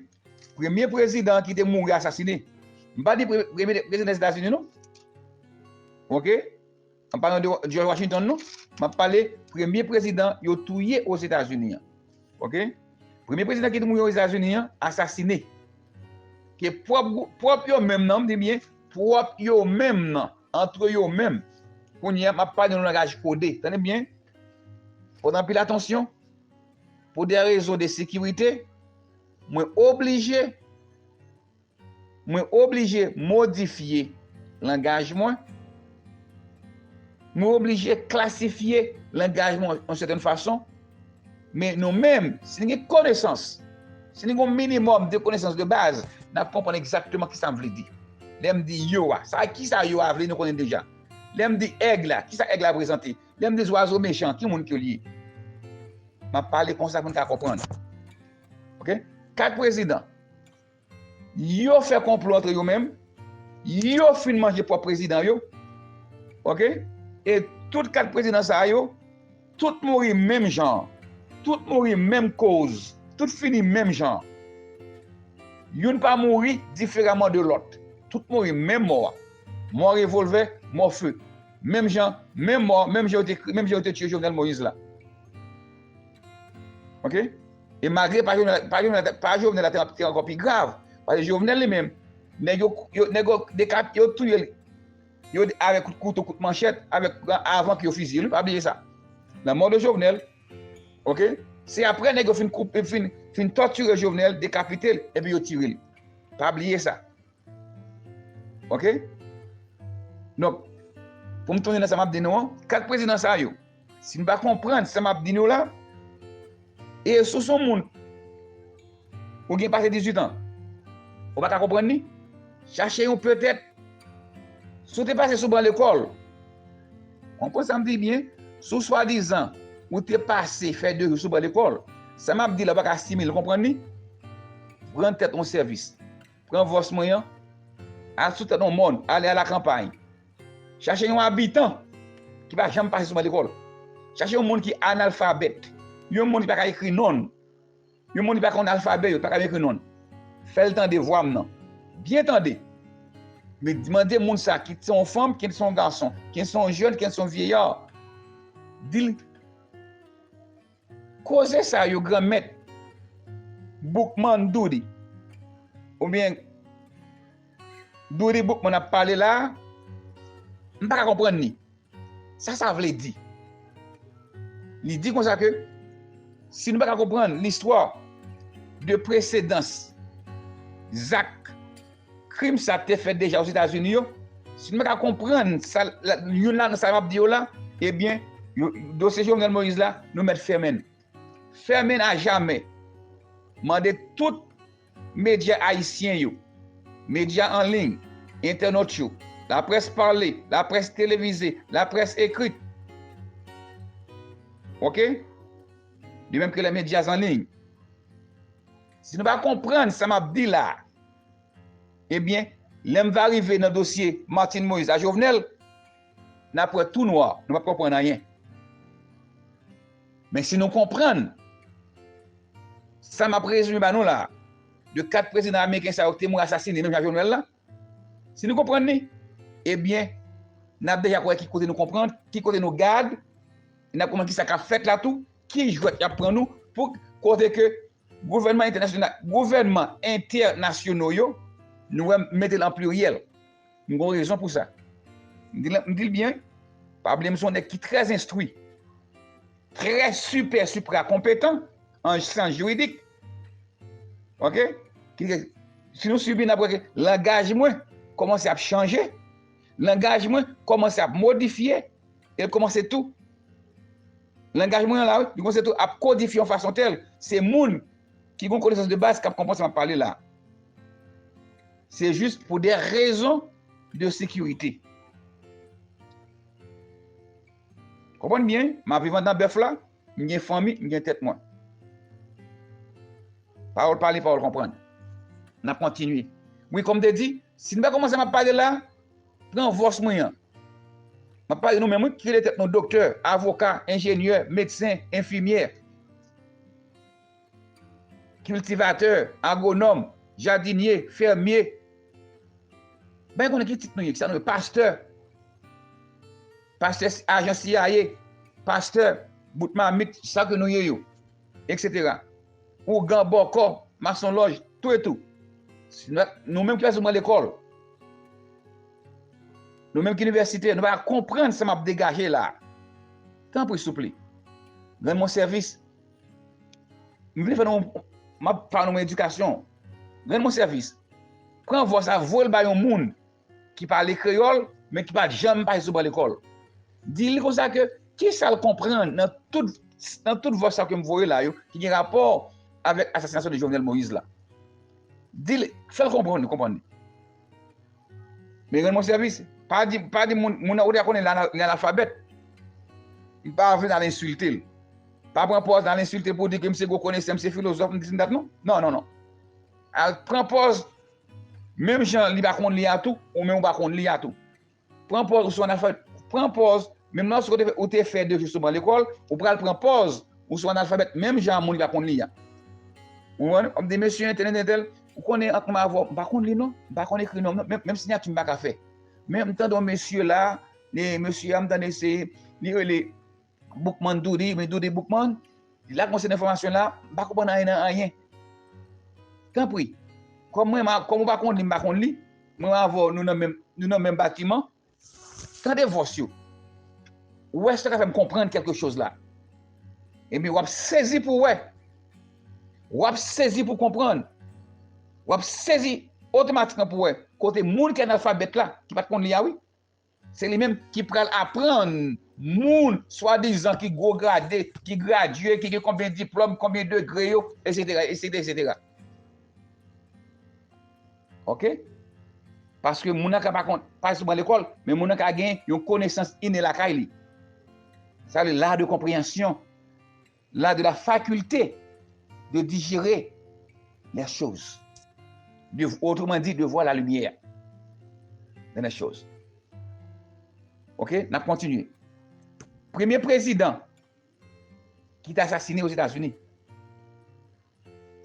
Premye prezidan ki te mouri asasine. M pa di pre-, premye prezidan Etazini, non. Ok? M pa pale de George Washington, non. M ap pale premye prezidan yo touye Ozetazini an. Ok? Premye prezidan ki te mouri Ozetazini an, asasine. Ke pwòp, pwòp yo menm nan, m di byen, pwòp yo menm nan, antre yo menm. Kounye a, m ap pale nan langaj kode. Tande byen. Fòt anpil atansyon. Pou de rezon de sekirite, mwen oblije, mwen oblije modifye langaj mwen. Mwen oblije klasifye langaj mwen yon sètèn fason. Men nou menm, si nou gen konesans, si nou gen yon minimòm de konesans de baz, n ap konprann egzakteman kisa m vle di. Lè m di yo a, sa, kisa yo a vle, nou konnen deja. Lè m di èg la, kisa èg la reprezante? Lè m di zwazo mechan, ki moun ke l ye? M ap pale konsa pou n ka konprann. Ok? Kat prezidan. Yo fè konplo antre yo menm. Yo fin manje pwòp prezidan yo. Ok? E tout kat prezidan sa yo, tout mouri menm jan. Tout mouri menm koz. Tout fini menm jan. Youn pa mouri diferaman de lòt. Tout mouri menm mò a. Mò revòlvè, mò fe. Menm jan, menm mò, menm jan yo te, menm jan yo te tiye Jovenel Moïse la. Ok? E malgre pa Jovenel, pa Jovenel, pa Jovenel la te, te ankò pi grav. Paske Jovenel li menm, nèg yo, yo, nèg yo dekap-, yo touye l. Yo avèk kout kouto, kout manchèt, avèk, avan ke yo fiziye l, pa bliye sa. La mort de Jovenel, ok? Se apre nèg yo fin koupe, fin, fin tòtire Jovenel, dekapite l, epi yo tire l. Pa bliye sa. Ok? Donk, pou m tounen nan sa m ap di nou an, kat prezidan sa yo, si nou pa konprann sa m ap di nou la, e si w se yon moun, ou gen pase dizuit an, ou pa ka konprann li, chache yon petèt, si w te pase sou ban lekòl, konprann sa m di byen, si w swadizan, ou te pase fè de jou sou ban lekòl, sa m ap di la, ou pa ka asimile, konprann li, rann tèt ou sèvis. Pran vòs mwen an, al sou tèt yon mòn, ale a lakanpay. Chache yon abitan ki pa janm pase sou ban lekòl. Chache yon moun ki analfabèt. Yon moun ki pa ka ekri non l. Yon moun ki pa konn alfabè yo, pa ka ekri non l. Fè l tande vwa m nan. Byen tande. Men mande moun sa, kit se yon fanm, kit se yon gason, kit se yon jèn, kit se yon vyeyè. Di l Koze sa yo Granmèt Boukman Doody, oubyen Doody Boukman ap pale la a, m pa ka konprann li. Sa sa vle di? Li di konsa ke si nou pa ka konprann listwa de presedans zak krim sa te fèt deja Ozetazini yo, si nou pa ka konprann sa, la, youn la nan sa m ap di yo la, ebyen, yo, dosye Jovenel Moïse la, nou mèt fèmen l. Fèmen l ajamè. Mande tout medya ayisyen yo, medya an liy, entènòt yo, laprès pale, laprès televize, laprès ekri. Ok? De menm ke les médias en ligne. Si nou pa konprann sa m ap di la a, ebyen, lè m va rive nan dosye Martine Moïse a Jovenel, n ap wè tou nwa, nou p ap konprann anyen. Men si nou konprann sa m ap rezime ba nou la a, de kat prezidan ameriken sa yo ki te mouri asasinen menm jan Jovenel la, si nou konprann li, ebyen, n ap deja wè ki kote nou konprann, ki kote nou gad, n ap konprann ki sa k ap fèt la tou, ki jwèt y ap pran nou, pou kote ke gouvènman entènasyonal, gouvènman entènasyonal yo, nou wè m mete l an pliryèl. M gen rezon pou sa. M di l, m di l byen, pa bliye m se yon nèg ki trè enstwi, trè sipè sipra konpetan an syans jiridik. Ok? Ki, si nou swiv byen, n ap wè ke langaj mwen kòmanse ap chanje. Langaj mwen kòmanse ap modifye. E l kòmanse tou, langaj mwen an la, wi, li kòmanse tou ap kodifye yon fason tèl, se moun ki gen konesans de baz k ap konprann sa m ap pale la. Se jis pou de rezon de sekirite. Konprann byen, m ap viv anndan bèf la, m gen fanmi, m gen tèt mwen. Pawòl pale, pawòl konprann. N ap kontinye. Wi, kòm m te di, si n pa konprann sa m ap pale la, pran vòs mwen an. M ap pale nou menm, wi, ki rele tèt nou doktè, avoka, enjenyè, medsen, enfimyè, kiltivatè, agwonòm, jadinye, fèmye. Ben konnen ki tit nou ye, ki sa nou ye, pastè. pastè, ajan C I A, pastè, bout mamit, sa ke nou ye yo, et cetera. Ougan, bòkò, masonlòj, tou e tou. Nou menm ki pa sou ban lekòl, nou menm ki inivèsite, nou pa konprann sa m ap degaje la. Tanpri, souple. Rann mwen sèvis. M vin fè nou, m ap fè nou yon edikasyon. Rann mwen sèvis. Pran vwa sa, voye l ba yon moun ki pale kreyòl, men ki pa t janm pase sou ban lekòl. Di li konsa ke, kisa l konprann nan tout, nan tout vwa sa ke m voye la yo, ki gen rapò avèk asasinasyon de Jovenel Moïse la. Di l, fè l konprann li, konprann li. Men rann mwen sèvis. Pa di, pa di moun, moun nan ou deja konnen li ana-, li analfabèt. M pa vle n al ensilte l. Pa pran pòz n al ensilte l pou di ke m se gwo konesan, m se filozòf, m disi m dat, non. Non, non, non. Al pran pòz, menm jan li pa konn li a tou, ou menm ou pa konn li a tou. Pran pòz ou se yon analfabèt. Pran pòz, menm lòske ou te fè, ou te fè de jou sou ban lekòl, ou pral pran pòz ou se yon analfabèt, menm jan moun ki pa konn li a. Ou konprann? W ap di, mesye entèl, entèl, entèl, ou konnen ant mwen avè w, m pa konn li non, m pa konn ekri non, menm, menm siyati m pa ka fè. Men m tande yon mesye la, e mesye a m tande se, li rele Boukman Doody, men Doody Boukman, li lage yon seri enfòmasyon la, m pa konprann anyen nan anyen. Tanpri, kòm mwen, ma-, kòm ou pa konn li, m pa konn li, mwen avè w, nou nan menm, nou nan menm batiman, tande vòs yo. Ou wè, sa ka fè m konprann kèlke choz la. Ebyen, w ap sezi pou w wè. W ap sezi pou w konprann. W ap sezi otomatikman pou w wè kote moun ki analfabèt la, ki pa t konn li a, wi. Se li menm ki pral aprann moun, swadizan ki gwo grade, ki gradye, ki gen konbyen diplòm, konbyen degre yo, et cetera, et cetera, et cetera. Oke? Paske moun nan ka pa konn, pa sou ban lekòl, men moun nan ka gen yon konesans ine lakay li. Sa vle l'art de compréhension, l'art de la faculté de digérer les choses. De, autrement dit, de voir la lumière dans les choses. Oke? N ap kontinye. Premye prezidan ki te asasine Ozetazini,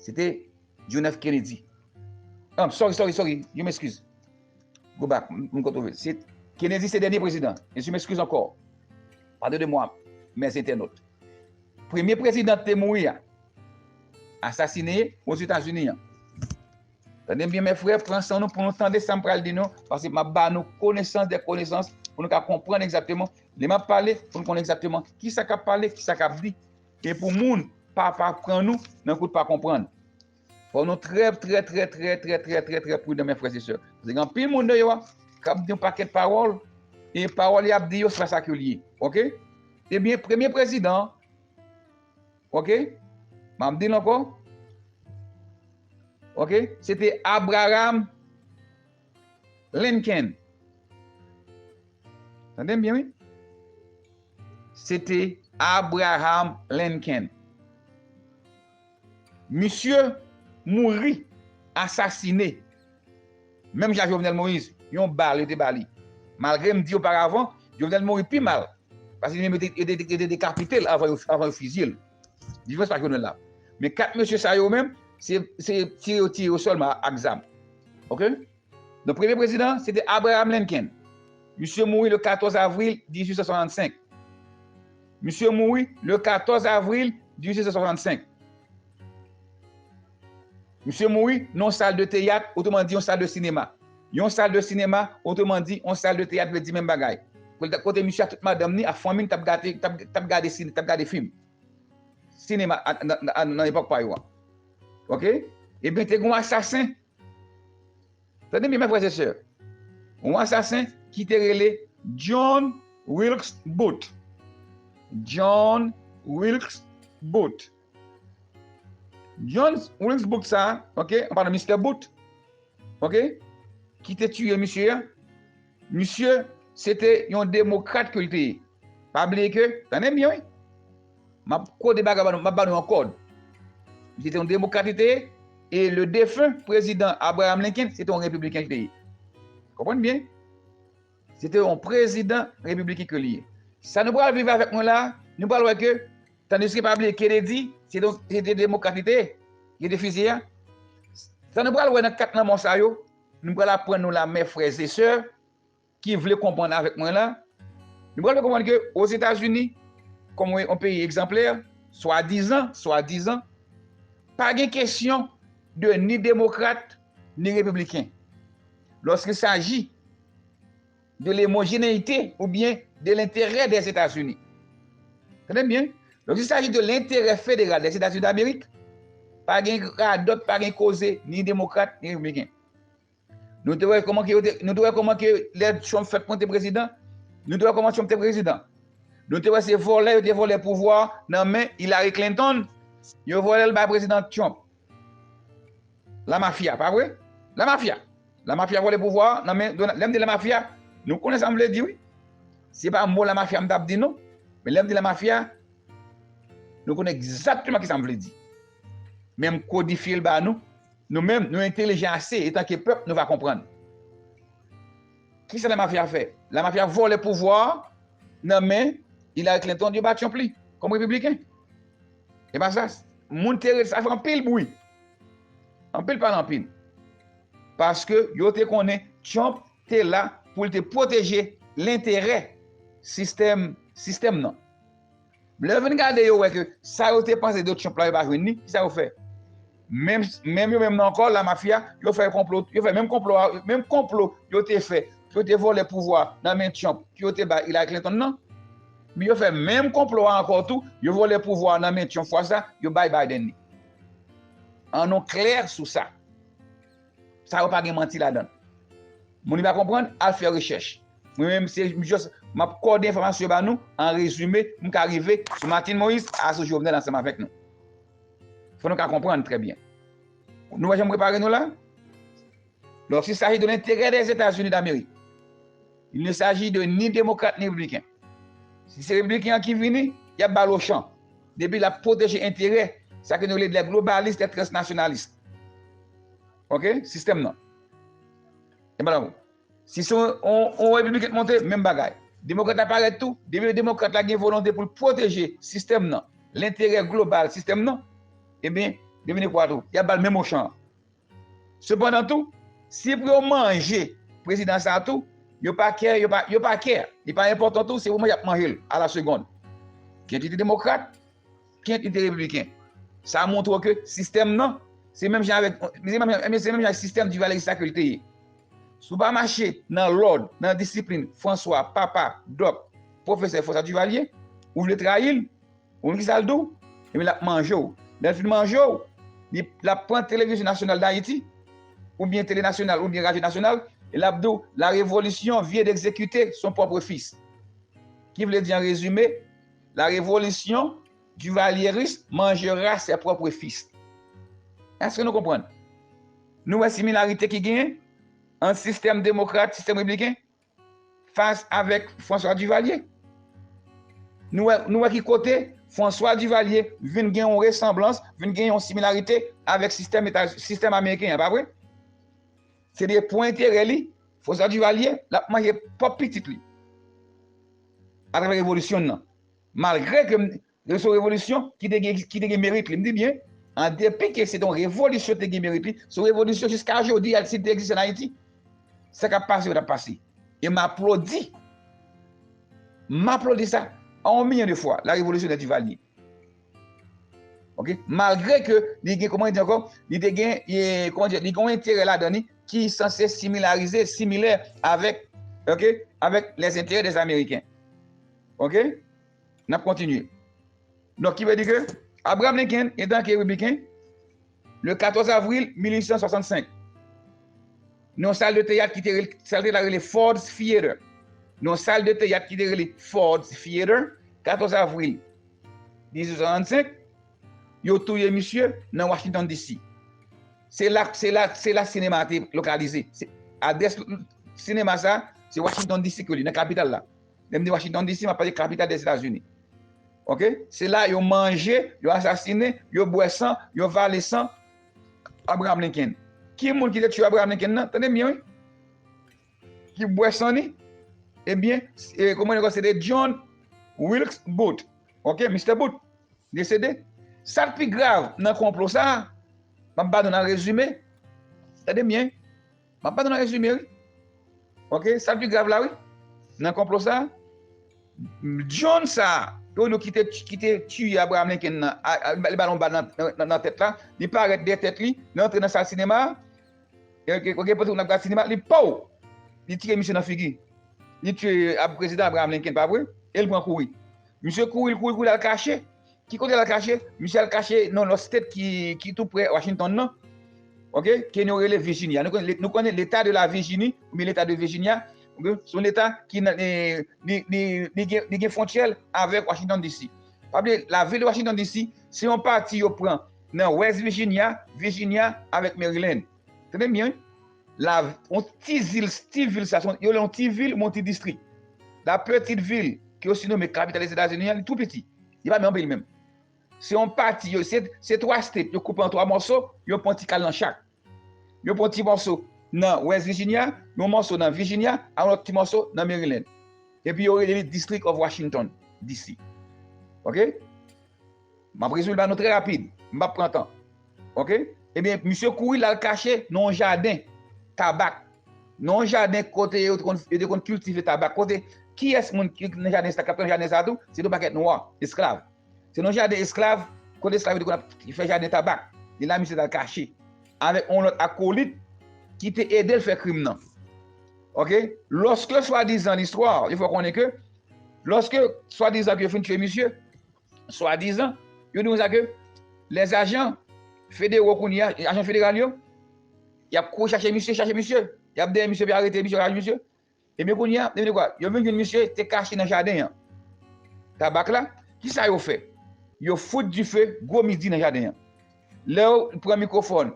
se te John F. Kennedy. Ah, sorry, sorry, sorry. Je m'excuse. Go back. M, m kontwole. Se, Kennedy se dènye prezidan. Et je m'excuse encore. Pardonnez-moi, mes internautes. Premye prezidan te mouri a, asasine Ozetazini an. Tande m byen, mè frè, pran san nou pou nou tande sa m pral di nou, paske m ap ba nou konesans de konesans pou nou ka konprann egzakteman. Lè m ap pale, pou nou konn egzakteman kisa k ap pale, kisa k ap di. E pou moun pa, pa pran nou nan kout pa konprann. Fò nou trè, trè, trè pridan, mè frè e sè. Paske gen anpil moun deyò a k ap di yon pakèt pawòl, e pawòl y ap di yo, se pa sa ke l ye. Oke? Ebyen, premye prezidan, oke? M ap di l ankò. Oke? Se te Abraham Lincoln. Tande m byen, wi. Se te Abraham Lincoln. Misye mouri asasine. Menm jan Jovenel Moïse, yon bal yo te ba li. Malgre m di oparavan, Jovenel mouri pi mal. Paske li menm yo te, yo te, yo te dekapite l avan yo, avan yo fizye l. Diferans pa Jovenel la. Men kat mesye sa yo menm, se, se tire yo tire yo sèlman ak zam. Oke? Donk, premye prezidan, se te Abraham Lincoln. Misye mouri le katòz avril dizuit san swasannsenk. Misye mouri le katòz avril dizuit san swasannsenk. Misye mouri nan yon sal de teyat, otreman di yon sal de sinema. Yon sal de sinema, otreman di yon sal de teyat, vle di menm bagay. Kote, kote misye ak tout madanm ni, ak fanmi l t ap gade, t ap, t ap gade sine, t ap gade fim. Sinema a, nan, nan, nan epòk pa yo a. Oke? Ebyen, te gen yon asasen. Tande byen, mè frè e sè. Yon asasen ki te rele John Wilkes Booth. John Wilkes Booth. John Wilkes Booth sa, oke, anpalan mistè Booth, oke, ki te tiye misye a. Misye, se te yon demokrat ke l te ye. Pa bliye ke, tande m byen, wi. M ap kode bagay ba nou, m ap ba nou an kòd. Li se te yon demokrat li te ye, e le defen prezidan Abraham Lincoln, se te yon repibliken li te ye. Konprann byen? Se te yon prezidan repibliken ke li ye. Sa nou pral viv avèk mwen la, nou pral wè ke, tandiske pa bliye Kennedy, se te, se te demokrat li te ye, ki te fizye a. Sa nou pral wè nan kat lanmò sa yo, nou pral aprann nou la, mè frè e sè, ki vle konprann avèk mwen la, Nou pral fè konprann ke Ozetazini, kòm yon peyi egzanplè, swadizan, swadizan, pa gen kesyon de ni demokrat ni repibliken. Lorsqu'il s'agit de l'homogénéité ou bien de l'intérêt des États-Unis. Tande byen, lorsqu'il s'agit de l'intérêt fédéral des États-Unis d'Amérique, pa gen radòt, pa gen koze, ni demokrat, ni repibliken. Nou te wè kòman ke yo te, nou te wè kòman ke lè Trump fèt monte prezidan, nou te wè kòman Trump te prezidan. Nou te wè se vòlè, yo te vòlè pouvwa nan men Hillary Clinton, yo vòlè l bay prezidan Trump. Lamafya, pa vre? Lamafya. Lamafya vòlè pouvwa nan men Donald. Lè m di lamafya, nou konnen sa m vle di, wi. Se pa mo lamafya m t ap di, non. Men lè m di lamafya, nou konnen egzakteman kisa m vle di. Men m kodifye l ba nou. Nou menm, nou entelijan ase, etanke pèp, nou va konprann. Kisa lamafya fè? Lamafya vòlè pouvwa a nan men Hillary Clinton, yo ba Trump li, kòm repibliken. E pa sa, moun te rele, sa fè anpil bri. Anpil pale anpil. Paske yo te konnen Trump te la pou l te pwoteje lenterè sistèm, sistèm nan. Lè yo vin gade, yo wè ke sa yo te panse de Trump la, yo pa jwenn li, kisa yo fè? Menm, menm yo menm nan ankò, lamafya, yo fè konplo, yo fè menm konplo a, menm konplo yo te fè, pou yo te vòlè pouvwa nan men Trump, pou yo te bay Hillary Clinton nan. Men yo fè menm konplo a ankò tou, yo vòlè pouvwa nan men Trump fwa sa, yo bay Biden li. Ann nou klè sou sa. Sa yo pa gen manti ladan l. Moun ki pa konprann, al fè rechèch. Mwen menm, se just, m ap kòde enfòmasyon yo ba nou, an rezime, m ka rive sou Martine Moïse, a sou Jovenel ansanm avèk nou. Fò nou ka konprann trè byen. Nou wè jan m prepare nou la? Lorsqu'il s'agit de l'intérêt des États-Unis d'Amérique, il ne s'agit de ni démocrate ni républicain. Si se repibliken an ki vini, y ap ba l ochan. Depi l ap pwoteje enterè, sa ke nou rele les globalistes, les transnationalistes. Ok? Sistèm nan. E madanm, si se yon, yon, yon repibliken k monte, menm bagay. Demokrat la parèt tou, depi demokrat la gen volonte pou l pwoteje sistèm nan, lenterè global sistèm nan, ebyen, li vini kwa tou. Y ap ba l menm ochan an. Sepandan tou, si pou yo manje prezidan sa a tou, yo pa kè, yo pa, yo pa kè. Li pa enpòtan tou, se pou manje y ap manje l a la segonn. Kit li te demokrat, kit li te repibliken. Sa montre w ke sistèm nan, se menm jan avèk, se menm jan, se menm jan sistèm Divalyeris la ke l te ye. Si w pa mache nan lòd, nan disiplin François, papa, dòk, pwofesè François Duvalier, ou vle trayi l, ou konn kisa l di w? Ebyen, l ap manje w. Lè l fin manje w, li, l ap pran Télévision Nationale d'Haïti, oubyen Télé Nationale, oubyen Radyo Nasyonal, e l ap di w, la révolution vient d'exécuter son propre fils. Ki vle di, an rezime, la révolution duvalieris mangera ses propres fils. Èske nou konprann? Nou wè similarite ki genyen ant sistèm demokrat, sistèm repibliken, fas avèk François Duvalier. Nou wè, nou wè ki kote François Duvalier vin gen yon resanblans, vin gen yon similarite avèk sistèm Eta-, sistèm ameriken an, pa vre? Se de pou enterè li, François Duvalier, l ap manje pwòp pitit li. Atravè revolisyon nan. Malgre ke m, se yon revolisyon ki te gen, ki te gen merit li. M di byen, an depi ke se te yon revolisyon te gen merit li, se yon revolisyon jiska jodi a, si l te egziste an Ayiti, sa k ap pase yo t ap pase. E m aplodi. M aplodi sa a yon milyon de fwa, la révolution de Duvalier. Ok? Malgre ke li gen, kòman di ankò, li te gen, e, kòman di, li gen yon enterè ladan li ki sanse similarize, similè avèk, ok, avèk les intérêts des Américains. Ok? N ap kontinye. Donk, ki vle di ke Abraham Lincoln, etan ke repibliken, le katòz avril mil uit san swasannsenk, nan yon sal de teyat ki te rele, sal de teyat la rele Ford's Theater. Nan yon sal de teyat ki te rele Ford's Theater, katòz avril dizuit san swasannsenk, yo touye misye nan Washington D C. Se la, se la, se la sinema a te lokalize. Se, adrès sinema sa, se Washington D C ke li, nan kapital la. Lè m di Washington D C, m ap pale kapital Dèzetazini. Ok? Se la yo manje, yo asasinen, yo bwè san, yo vale san Abraham Lincoln. Ki moun ki te tiye Abraham Lincoln nan? Tande byen, wi. Ki bwè san li? Ebyen, e, kòman yo se te John Wilkes Booth. Ok, Mister Booth. Desede. Sa k pi grav nan konplo sa a, m ap ba nou nan rezime. Tande byen. M ap ba nou nan rezime, wi. Ok, sa k pi grav la, wi. Nan konplo sa a, John sa, yo nou ki te, ki te tiye Abraham Lincoln nan, a, a, li ba l yon bal nan, nan, nan, nan tèt la, li parèt dèyè tèt li, li antre nan sal sinema a, e, e, e, pandan n ap gad sinema, li pow! Li tire misye nan figi. Li tiye Ab-, prezidan Abraham Lincoln, pa vre? E l pran kouri. Misye kouri, l kouri, kouri, l al kache. Ki kote l al kache? Misye al kache nan lòt state ki, ki tou prè Washington nan. Ok? Ke nou rele Virginia. Nou konnen, nou konnen leta de la Virginie, oubyen leta de Virginia. Ok? Se yon leta ki nan, eh, li, li, li gen, li gen fwontyè l avèk Washington D C. Pa bliye, lavil de Washington D C, se yon pati yo pran nan West Virginia, Virginia avèk Maryland. Tande byen, wi. La, yon ti zil, ti vil sa, se yon, yo rele yon ti vil, yon ti distrik. La petite ville, ke yo sinome kapital Etazini an, li tou piti. Li pa gen anpil menm. Se yon pati, yo, se, se twa state, yo koupe an twa mòso, yo pran ti kal nan chak. Yo pran ti mòso nan West Virginia, yon mòso nan Virginia, ak yon lòt ti mòso nan Maryland. Epi yo rele li District of Washington, D C. Ok? M ap rezime ba nou trè rapid. M p ap pran tan. Ok? Ebyen, misye kouri, l al kache nan yon jaden tabak. Nan yon jaden kote yo te konn, yo te konn kiltive tabak. Kote, kiyès moun ki nan jaden sa, k ap nan jaden sa tou? Se yon pakèt nwa, esklav. Se nan jaden esklav, kote esklav yo te konn ap fè jaden tabak. E la, misye t al kache. Avèk yon lòt akolit ki te ede l fè krim nan. Ok? Lòske swadizan listwa, yo fè konnen ke, lòske swadizan ke yo fin tiye misye, swadizan, yo di konsa ke lèzajan federo kounye a, ajan federal yo, y ap kouri chache misye, chache misye, y ap dèyè misye, epi arete misye, chache misye. Ebyen kounye a, ebyen kwa, yo vin jwenn misye te kache nan jaden an. Tabak la, kisa yo fè? Yo fout dife gwo midi nan jaden an. Lè yo pran mikwofòn,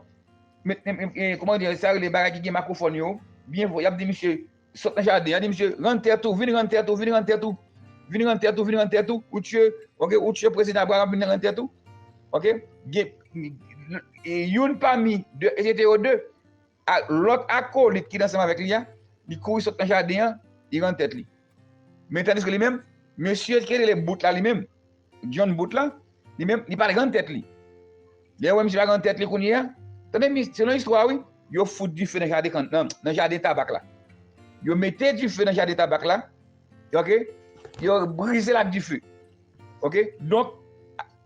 met, e, e, e, kòman yo di, sa yo rele bagay ki gen makwofòn yo, byen fò, y ap di misye, sot nan jaden an, di misye, rann tèt ou, vin rann tèt ou, vin rann tèt ou, vin rann tèt ou, vin rann tèt ou, ou tiye, ok, ou tiye prezidan Abraham, vin rann tèt ou, ok, gen, e, youn pami de, e se te yo de, a, lòt akolit ki t ansanm avèk li a, li kouri sot nan jaden an, li rann tèt li. Men tandiske li menm, mesye ki rele Bout la li menm, John Bout la, li menm, li pa t rann tèt li. Lè yo wè misye pa t rann tèt li kounye a, tande, mi, selon istwa wi, yo fout dife nan jaden kann, nan, nan jaden tabak la. Yo mete dife nan jaden tabak la, ok? Yo brize l ak dife. Ok? Donk,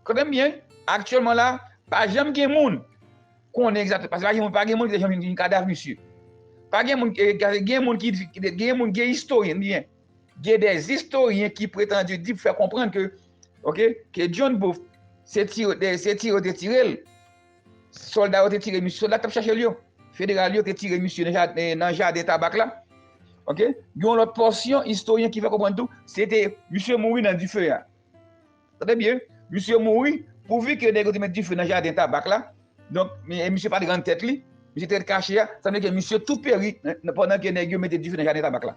tande m byen, aktyèlman la, pa janm gen moun konnen egzakteman, paske pa gen moun, pa gen moun ki te janm jwenn kadav misye. Pa gen moun, e, gen moun ki, ki, gen moun, gen istoryen, byen, gen de istoryen ki pretandi di, fè konprann ke, ok, ke John Booth, se tire, de, se tire yo te tire l. Sòlda yo te tire misye, sòlda k t ap chache l yo. Federal yo te tire misye nan ja-, nan jaden tabak la. Ok? Gen yon lòt pòsyon istoryen ki fè konprann tou, se te misye mouri nan dife a. Tande byen, misye mouri, pouvi ke nèg yo te met dife nan jaden tabak la, donk, e misye pa t rann tèt li, misye te ret kache a, sa vle di ke misye tou peri, e, pandan ke nèg yo mete dife nan jaden tabak la.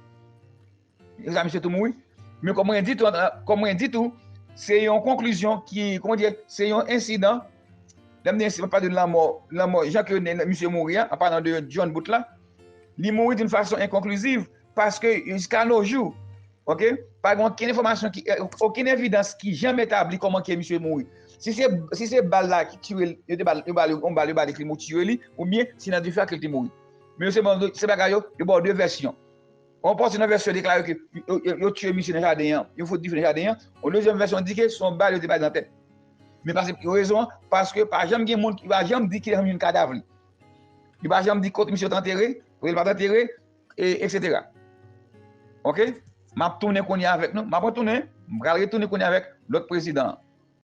Sa misye tou mouri. Men kòm mwen di tou, kòm mwen di tou, se yon konklizyon ki, kòman di, se yon ensidan, lè m di ensidan, m ap pale de lanmò, lanmò, jan ke ne-, misye mouri an, an palan de John Booth la, li mouri d'une façon inconclusive, paske jiska nos jours, ok, pa gen okenn enfòmasyon ki, okenn evidans ki janm etabli kòman ke misye mouri. Si se, si se bal la ki tiye l, yo te ba l, yo ba l yon bal, yo ba l li mouri, tiye li, oubyen si nan dife a ke l te mouri. Men yo sèlman, se bagay yo, yo ba w de vèsyon. Yon pati nan vèsyon deklare ke yo, yo, yo tiye misye nan jaden an, yo fout dife nan jaden an. Yon dezyèm vèsyon di ke se yon bal yo te ba li nan tèt. Men pa se rezon an, paske pa janm gen moun ki pa janm di kilè yo jwenn kadav li. Li pa janm di kote misye t antere, kote l pa t antere, e, etsetera. Ok? M ap tounen kounye a avèk nou. M ap retounen, m pral retounen kounye a avèk lòt prezidan an.